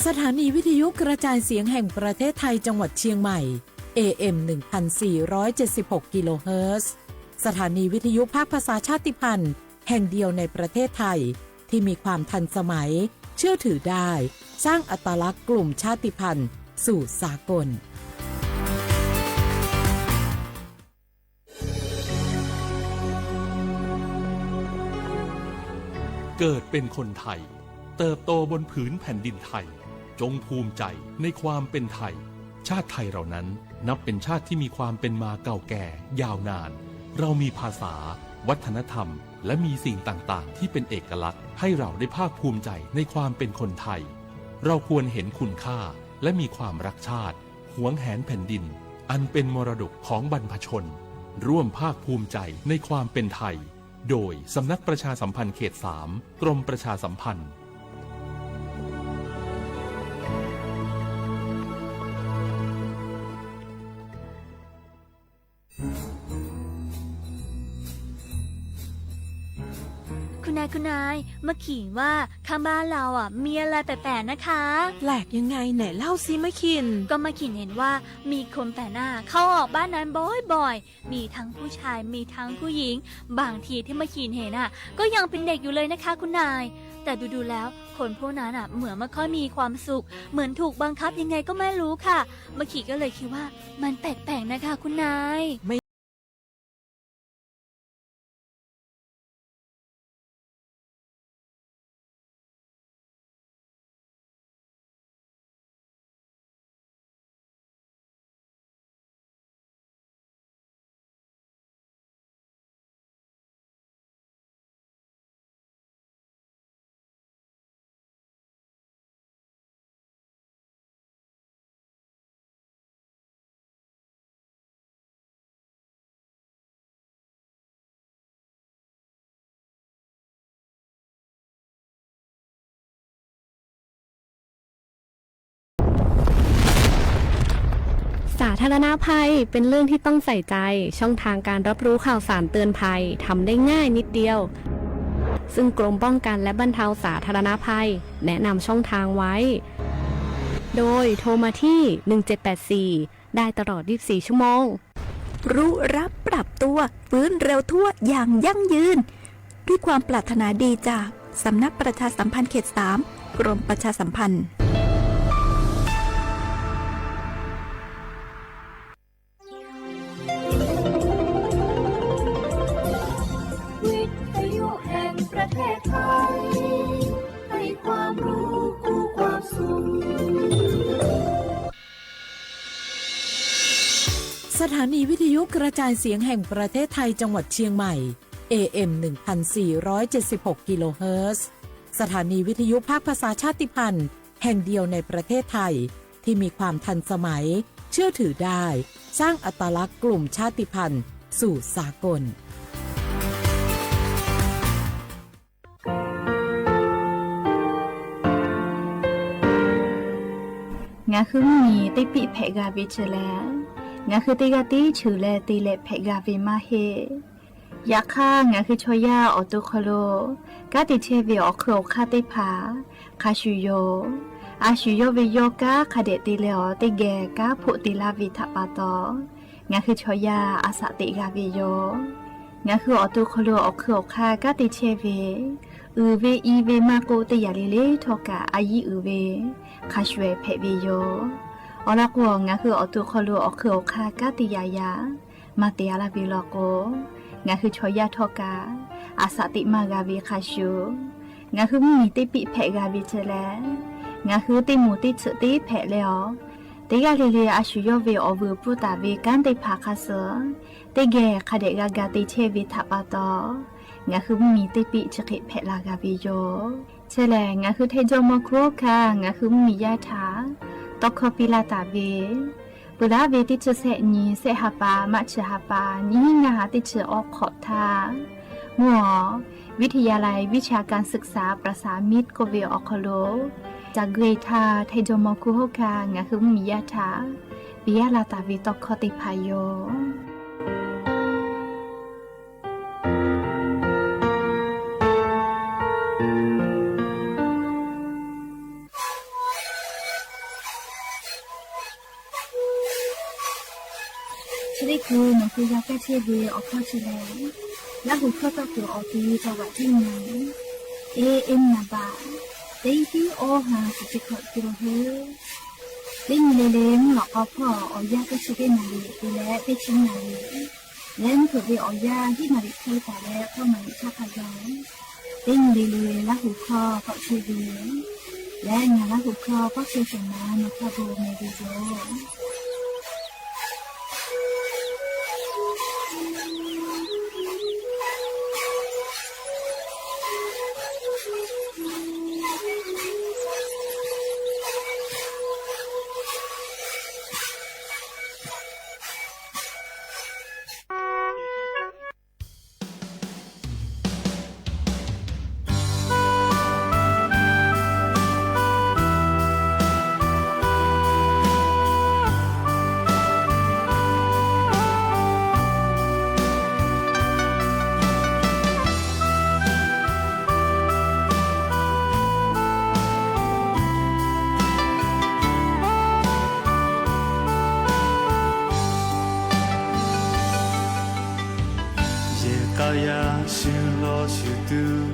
สถานีวิทยุกระจายเสียงแห่งประเทศไทยจังหวัดเชียงใหม่ เอ เอ็ม หนึ่งพันสี่ร้อยเจ็ดสิบหก กิโลเฮิรตซ์ สถานีวิทยุภาคภาษาชาติพันธุ์แห่งเดียวในประเทศไทย ที่มีความทันสมัย เชื่อถือได้ สร้างอัตลักษณ์กลุ่มชาติพันธุ์สู่สากล เกิดเป็นคนไทย เติบโตบนผืนแผ่นดินไทย จงภูมิใจในความเป็นไทย ชาติไทยเรานั้นนับเป็นชาติที่มีความเป็นมาเก่าแก่ยาวนาน เรามีภาษา วัฒนธรรม และมีสิ่งต่างๆ ที่เป็นเอกลักษณ์ ให้เราได้ภาคภูมิใจในความเป็นคนไทย เราควรเห็นคุณค่า และมีความรักชาติ หวงแหนแผ่นดิน อันเป็นมรดกของบรรพชน ร่วมภาคภูมิใจในความเป็นไทย โดยสำนักประชาสัมพันธ์เขตสาม กรมประชาสัมพันธ์ คุณนาย คุณนาย มาขินว่าข้างบ้านเราอ่ะ มีอะไรแปลกๆนะคะ แปลกยังไง ไหนเล่าสิมาขิน ก็มาขินเห็นว่ามีคนแปลกหน้าเข้าออกบ้านนั้นบ่อยๆ มีทั้งผู้ชาย มีทั้งผู้หญิง บางทีที่มาขินเห็นอ่ะ ก็ยังเป็นเด็กอยู่เลยนะคะคุณนาย แต่ดูๆแล้ว คนพวกนั้นอ่ะ เหมือนไม่ค่อยมีความสุข เหมือนถูกบังคับยังไงก็ไม่รู้ค่ะ มาขินก็เลยคิดว่ามันแปลกๆนะคะคุณนาย สาธารณภัยเป็นเรื่องที่ต้องใส่ใจ ช่องทางการรับรู้ข่าวสารเตือนภัยทำได้ง่ายนิดเดียว ซึ่งกรมป้องกันและบรรเทาสาธารณภัยแนะนำช่องทางไว้ โดยโทรมาที่ หนึ่งเจ็ดแปดสี่ ได้ตลอด ยี่สิบสี่ ชั่วโมง รู้รับปรับตัว ฟื้นเร็วทั่วอย่างยั่งยืน ด้วยความปรารถนาดีจากสำนักประชาสัมพันธ์เขตสาม กรมประชาสัมพันธ์ วิทยุแห่งประเทศไทย ให้ความรู้คู่ความสุข สถานีวิทยุกระจายเสียงแห่งประเทศไทยจังหวัดเชียงใหม่ เอ เอ็ม หนึ่งพันสี่ร้อยเจ็ดสิบหก กิโลเฮิรตซ์ สถานีวิทยุภาคภาษาชาติพันธุ์แห่งเดียวในประเทศไทย ที่มีความทันสมัย เชื่อถือได้ สร้างอัตลักษณ์กลุ่มชาติพันธุ์สู่สากล Ngaˬ hui mvuhˇmiˬ teˇ piˆ hpehꞈ g'a ve chi lehˬ, ngaˬ hui teˇ g'aˇ tiˉ cheuˬ leh te leh hpehꞈ g'a ve maˇ heˆ. Yaꞈ hk'aˇ, ngaˬ hui chaw yaˇ awˬ to hk'aw lo kanˉ te chehˇ ve awˬ hk'eun awˬ hk'aˇ teˇ hpaˍ hk'a shuˍ yoˬ. A shu yawˇ ve yawˇ kanˉ hk'a dehꞈ te leh awˬ teˇ geh kanˉ hpoˆ te laˇ ve htaꞈ pa taw, ngaˬ hui chaw yaˇ a shaꞈ teꞈ g'a ve yoˬ. Ngaˬ hui awˬ to hk'aw lo awˬ hk'eun awˬ hk'aˇ kanˉ te chehˇ ve, uiˍ ve i ve maˇ k'oˆ, teˇ yanˇ le le htawˇ kaꞈ a yiˉ uiˍ ve hk'a shuˍ ehˍ hpehꞈ ve yoˬ. Awˬ lawn k'o, ngaˬ hui awˬ to hk'aw lo awˬ hk'eun awˬ hk'aˇ kanˉ te yaꞈ yaꞈ maˇ te a laˇ ve law k'o, ngaˬ hui chaw yaˇ htawˇ kaꞈ a shaꞈ teꞈ maˇ g'a ve hk'a shuˍ, ngaˬ hui mvuhˇmiˬ teˇ piˆ hpehꞈ g'a ve chi lehˬ, ngaˬ hui teˇ moˍ teˇ tsuhꞈ teˇ hpehꞈ leh awˬ, teˇ g'aˇ le le a shu yawˇ ve awˬ vuiˬ pfuhˇ taˍ ve kanˉ teˇ hpaˍ hk'a suh teˇ geh hk'a dehꞈ g'a ga te chehˇ ve htaꞈ pa taw, ngaˬ hui mvuhˇmiˬ teˇ piˆ chi hk'e hpehꞈ la g'a ve yoˬ. Chi lehˬ, ngaˬ hui Htaiˇ jawˇmawˇ hkuˇ hawˉ hkanˇ ngaˬ hui mvuhˇmiˬ yaˇ htaꞈ tawˇ hkawˇ piˇ laˇ taˍ ve, peuˬ laˉ ve teˇ chi sehˆ nyi sehˆ ha pa maˇ chi ha pa nyiˇ hinˉ ngaˇ ha teˇ chi awˬ hk'awꞈ htaˇ, mvuhˇ awˬ วิทยาลัยวิชาการศึกษาประสานมิตร k'oˆ ve awˬ hk'aw lo ca gui htaˇ, Htaiˇ jawˇmawˇ hkuˇ hawˉ hkanˇ ngaˬ hui mvuhˇmiˬ yaˇ htaꞈ piˇ laˇ taˍ ve tawˇ hkawˇ teˇ hpaˍ yoˬ. yaˇ kaˇ chehˇ ve awˬ hkawˇ chi lehˬ, Laˇ huˍ hkawˇ tawˇ kuiˬ awˬ ti cawˬ vaꞈ teˇ nyi, e, e, naˍ baꞈ teˇ hiˉ awˇ ha shiˍ chi hkawꞈ te lo heuˆ. Teˇ nyi le le mvuhˇ lawꞈ k'aw hpawˇ awˬ yanˇ teˇ chi teˇ naˍ riˍ te leh teˇ chi naˍ riˍ leh mvuhˇ hpeuꞈ ve awˬ yanˇ hiˉ naˍ riˍ hk'e taˍ leh hkawˇ naˍ riˍ chaˇ hk'a gaˬ, teˇ nyi le le Laˇ huˍ hkawˇ k'awꞈ chehˇ ve yoˬ. Leh ngaˬ Laˇ huˍ hkawˇ k'awꞈ chehˇ shawˍ ma nawˬ hk'a bon meh ve yoˬ. Yehˬ k'a yaˇ shu law shu tuˬ,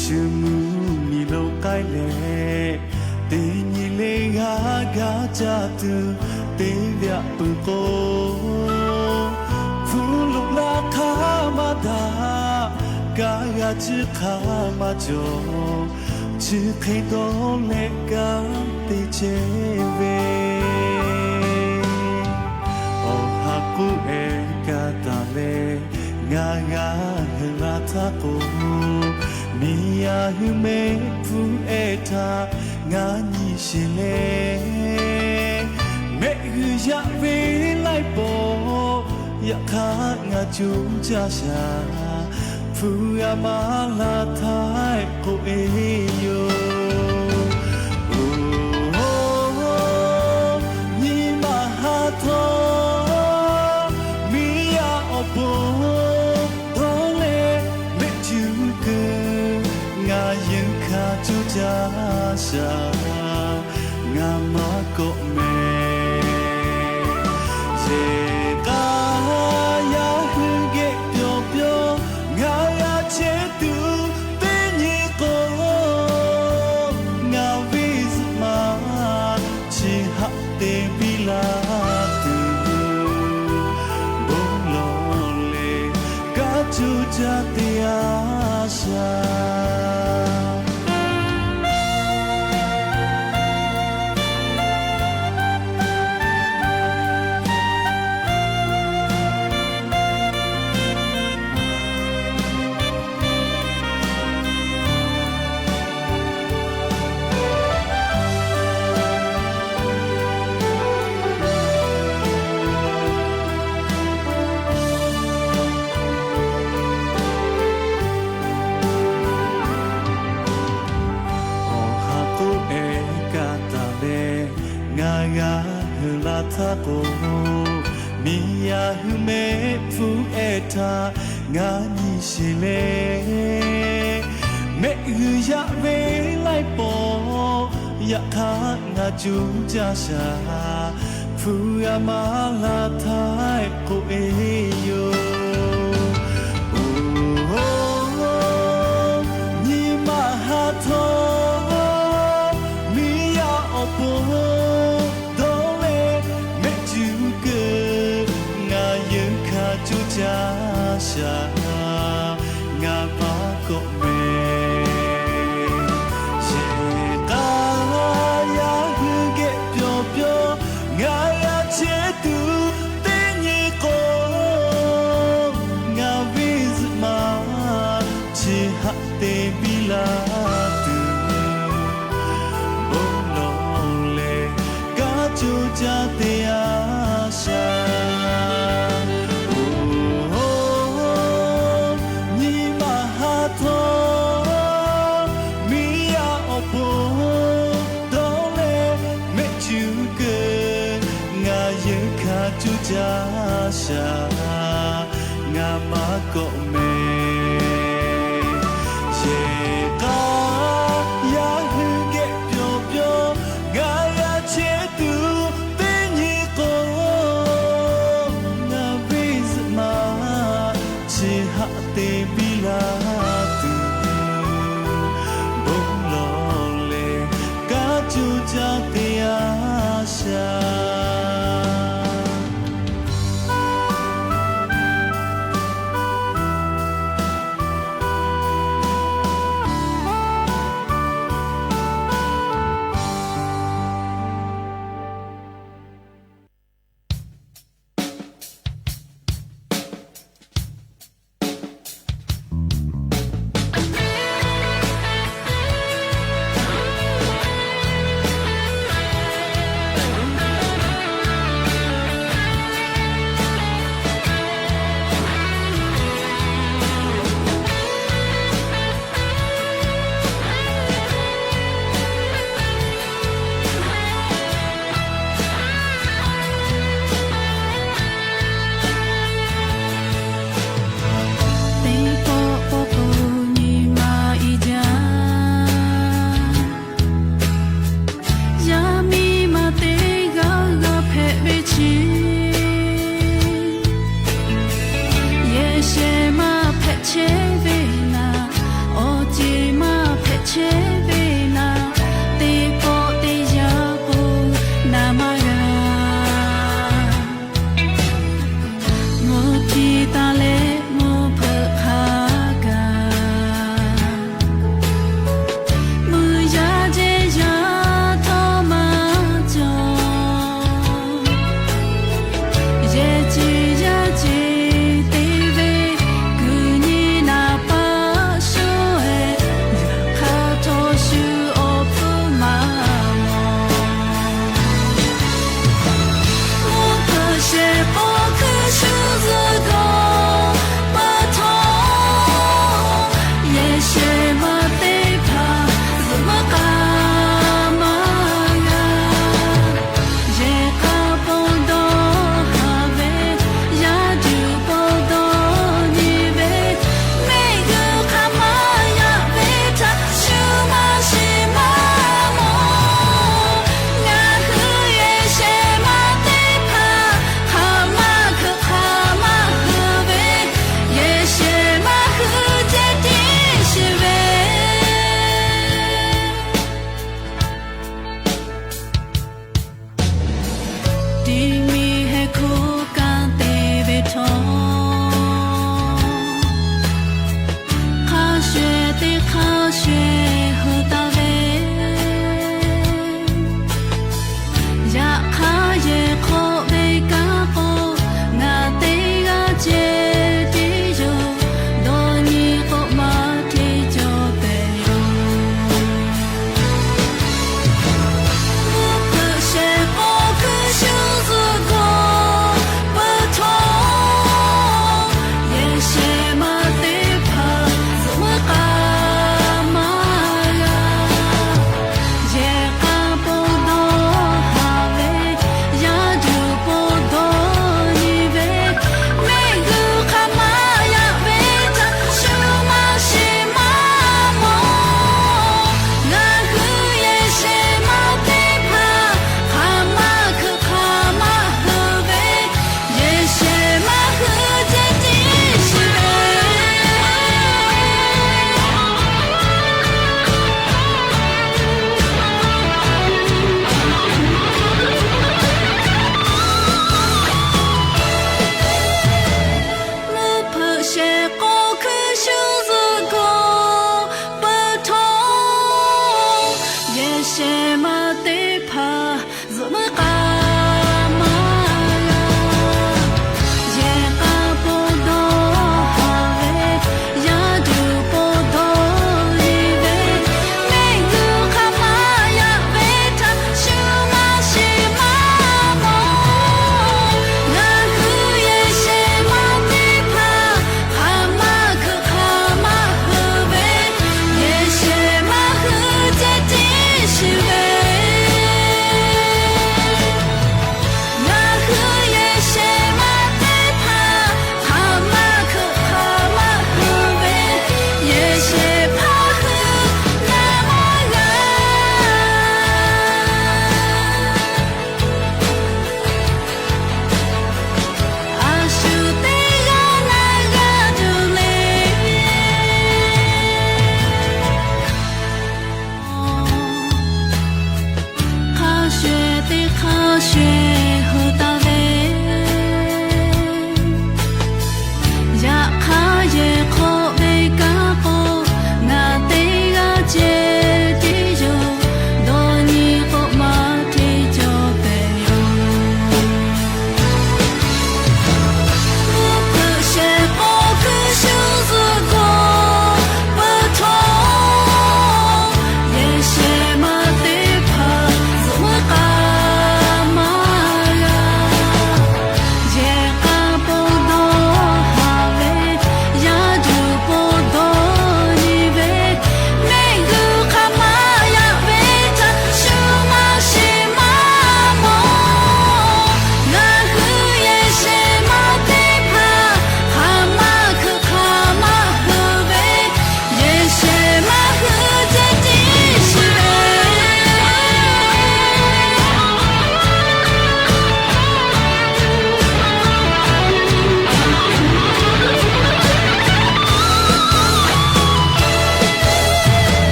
shu mvuhˇ miˬ lo k'ai leh, teˇ nyi le g'a gaˇ caˇ tuˬ teˇ g'aˇ peuˬ k'o, hpu loꞈ laˇ hk'aˇ maˇ daꞈ, kaˇ g'a ciˇ hk'aˇ maˇ cawˬ, chi hk'e dawˇ leh kanˉ te chehˇ ve. Awˬ ha k'oˆ ehˉ kaˇ taˍ leh, ngaˬ g'a hui la htaˇ k'o, miˬ yaˇ hui mehˆ hpfuhˇ ehˉ htaꞈ ngaˬ nyi sheˍ leh, mehˆ g'uiˬ yaꞈ ve laiˉ pawˆ yaꞈ hk'aˇ ngaˬ co caˇ shaˍ, hpu g'a maˇ la htaˇ k'oˆ e yoˬ. Oˬ, nyi ma ha htawˇ miˬ yaˇ awˬ pon dawˇ leh mehˆ cuˇ keuˬ, ngaˬ yeunˇ hkanˇ co caˇ shaˍ, ngaˬ maˇ kawˆ meh. Yehˬ k'a yaˇ hui geh pyawˬ pyawˬ ngaˬ g'a chehˇ tuˬ teˇ nyi k'o, ngaˬ ve zuhꞈ ma chi haꞈ te biˇ la tuˬ, bon lawˬ leh kanˉ co caˇ te a shaˍ. Awˬ ha k'oˆ ehˉ kaˇ taˍ leh, ngaˬ g'a hui la htaˇ k'o, miˬ yaˇ hui mehˆ hpfuhˇ ehˉ htaꞈ ngaˬ nyi sheˍ leh, mehˆ g'uiˬ yaꞈ ve laiˉ pawˆ yaꞈ hk'aˇ ngaˬ co caˇ shaˍ, hpu g'a maˇ la htaˇ k'oˆ e yoˬ. Oˬ, nyi ma ha htawˇ miˬ yaˇ awˬ pon dawˇ leh mehˆ cuˇ keuˬ, ngaˬ yeunˇ hkanˇ co caˇ shaˍ, ngaˬ maˇ kawˆ meh. Yehˬ k'a yaˇ hui geh pyawˬ pyawˬ ngaˬ g'a chehˇ tuˬ teˇ nyi k'o, ngaˬ ve zuhꞈ ma chi haꞈ te biˇ la tuˬ, bon lawˬ leh kanˉ co caˇ te a shaˍ. Oˬ, nyi ma ha htawˇ miˬ yaˇ awˬ pon dawˇ leh mehˆ cuˇ keuˬ, ngaˬ yeunˇ hkanˇ co caˇ shaˍ, ngaˬ maˇ kawˆ meh. Yehˬ k'a haꞈ te piˇ laˇ tuˬ, bon lawˬ leh kanˉ cuˇ caˇ te a shaˍ.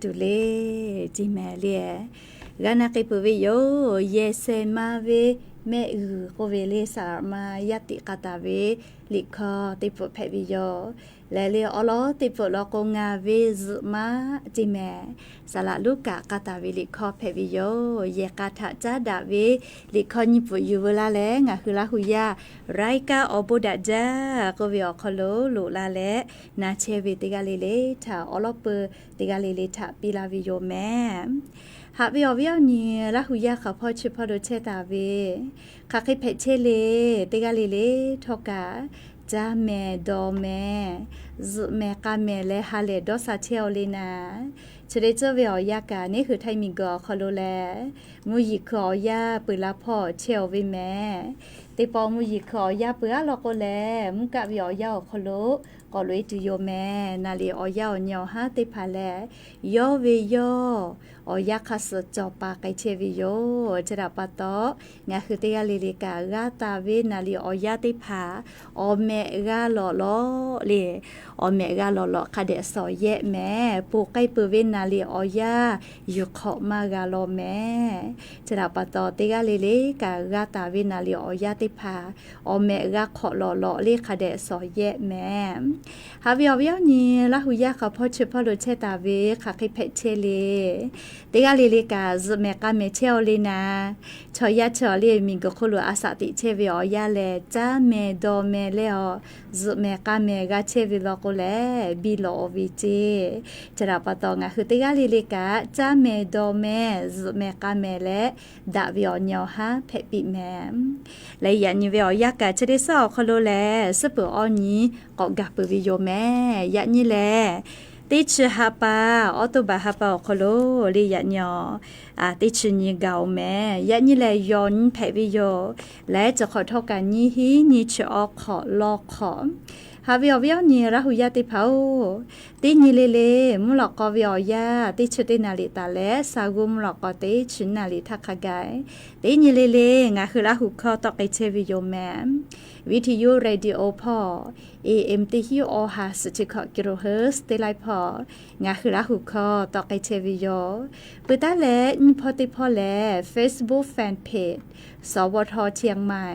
tuˬ le, ceˇ mehˍ le. G'a na k'ai peuˬ ve yoˬ. Yehˬ shehˍ ma ve mehˆ g'uiˬ k'oˆ ve le, saˍ laꞈ ma yaˇ tiꞈ k'a taˍ ve liꞈ hkawˇ teˇ pfuhˍ hpehꞈ ve yoˬ. Lehˬ le awˬ lawn teˇ pfuhˍ law k'o, ngaˬ ve zuhꞈ maˇ ceˇ mehˍ, saˍ laꞈ Luˉkaꞈ k'a taˍ ve liꞈ hkawˇ hpehꞈ ve yoˬ. Yehˬ k'a htaꞈ caˉ daꞈ ve liꞈ hkawˇ nyiˇ pfuhˍ yuˬ veu laˇ leh, ngaˬ hui Laˇ hu yaˇ รายการ awˬ bon daꞈ jaˇ k'oˆ ve awˬ hk'aw lo loꞈ la leh na chehˇ ve teˇ g'aˇ le le htaꞈ awˬ lawn peuˬ teˇ g'aˇ le le htaꞈ piˇ laˇ ve yoˬ mehˍ. Haꞈ ve awˬ viˉ awˬ nyi Laˇ hu yaˇ hk'aˬ hpawˇ chi hpawˇ lo chehˇ taˍ ve, hk'aˬ hk'e hpehꞈ chehˇ le, teˇ g'aˇ le le htawˇ kaꞈ caˇ mehˍ dawˬ mehˍ, zuhꞈ mehˍ k'a mehˍ leh ha lehˬ dawˇ sha chehˇ-aw le naˍ. Chi le tcuhˇ ve awˬ yanˇ kaꞈ neˇ hui htaiˇ miˬ guiˬ awˬ hk'aw lo lehˬ, mvuhˇ yeˬ hkui awˬ yanˇ peuˬ la hpawˇ chehˇ-aw ve mehˍ. Teˇ pawˆ mvuhˇ yeˬ hkui awˬ yanˇ peuˬ-aˉ law k'o lehˬ, mvuhˇ kaˆ ve awˬ yanˇ awˬ hk'aw lo k'awꞈ loꞈ-e tuˬ yoˬ mehˍ. Naˍ liꞈ awˬ yanˇ awˬ nyi awˬ haˉ teˇ hpaˍ lehˬ, yawˇ ve yawˇ awˬ yanˇ hk'aˇ suh cawˬ paˍ k'ai chehˇ ve yoˬ. Chi htaꞈ pa taw, ngaˬ hui teˇ g'aˇ le le kaꞈ g'a taˍ ve naˍ liꞈ awˬ yanˇ teˇ hpaˍ awˬ mehꞈ g'a lawꞈ lawꞈ le, awˬ mehꞈ g'a lawꞈ lawꞈ hk'a dehꞈ shawˍ yehˆ mehˍ. Ponˬ k'ai peuˬ ve naˍ liꞈ awˬ yanˇ yuˬ hk'awꞈ maˇ g'a law mehˍ. Chi htaꞈ pa taw, teˇ g'aˇ le le kaꞈ g'a taˍ ve naˍ liꞈ awˬ yanˇ teˇ hpaˍ awˬ mehꞈ g'a hk'awꞈ lawꞈ lawꞈ le hk'a dehꞈ shawˍ yehˆ mehˍ. Haꞈ ve awˬ viˉ awˬ nyi Laˇ hu yaˇ hk'aˬ hpawˇ chi hpawˇ lo chehˇ taˍ ve, hk'aˬ hk'e hpehꞈ chehˇ le. Teˇ g'aˇ le le kaꞈ zuhꞈ mehˍ k'a mehˍ chehˇ-aw le naˍ. Chaw yaˇ chi awˬ le miˬ guiˬ hk'oˆ lo a shaꞈ teꞈ chehˇ ve awˬ yanˇ lehˬ, caˇ mehˍ dawˬ mehˍ leh awˬ zuhꞈ mehˍ k'a mehˍ g'a chehˇ ve law k'o lehˬ, biˇ lawꞈ-aw ve ceˇ. Chi htaꞈ pa taw, ngaˬ hui teˇ g'aˇ le le kaꞈ caˇ mehˍ dawˬ mehˍ, zuhꞈ mehˍ k'a mehˍ leh daꞈ ve awˬ nyi awˬ haˉ hpehꞈ piˇ mehˍ. Leh yaꞈ nyi ve awˬ yanˇ kaꞈ chi teˇ suhˉ awˬ hk'aw lo lehˬ, suhˉ peuˬ awˬ nyi k'awꞈ gaˬ peuˬ ve yoˬ mehˍ. Yaꞈ nyi lehˬ, teˇ chi ha pa, October ha pa awˬ hk'aw lo le yaꞈ nyi-aˬ, teˇ chi nyi gaˬ-oˬ mehˍ. Yaꞈ nyi lehˬ, yawˬ nyi hpehꞈ ve yoˬ. Leh chi hk'awꞈ htawˇ kaꞈ nyiˇ hinˉ nyiˇ chi awˬ hk'awꞈ law hk'awꞈ, haꞈ ve awˬ viˉ awˬ nyi Laˇ hu yaˇ teˇ hpaˍ-oˬ, teˇ nyi le le mvuhˇ lawꞈ k'aw ve awˬ yanˇ teˇ chi teˇ naˍ liꞈ taˍ leh, sa g'uˇ mvuhˇ lawꞈ k'aw teˇ chi naˍ liꞈ htaˇ hk'a gaˬ, teˇ nyi le le ngaˬ hui Laˇ hu hkawˇ tawˆ k'ai chehˇ ve yoˬ mehˍ. Viˇ hteˇ yuˇ radio hpawˇ, A M teˇ hinˉ awˬ ha suhˍ chi hkawꞈ kilohertz teˇ laiˉ hpawˇ ngaˬ hui Laˇ hu hkawˇ tawˆ k'ai chehˇ ve yoˬ. Peuˬ taˉ leh nyiˇ hpawˇ teˇ hpawˇ lehˬ, Facebook fan page สวท เชียงใหม่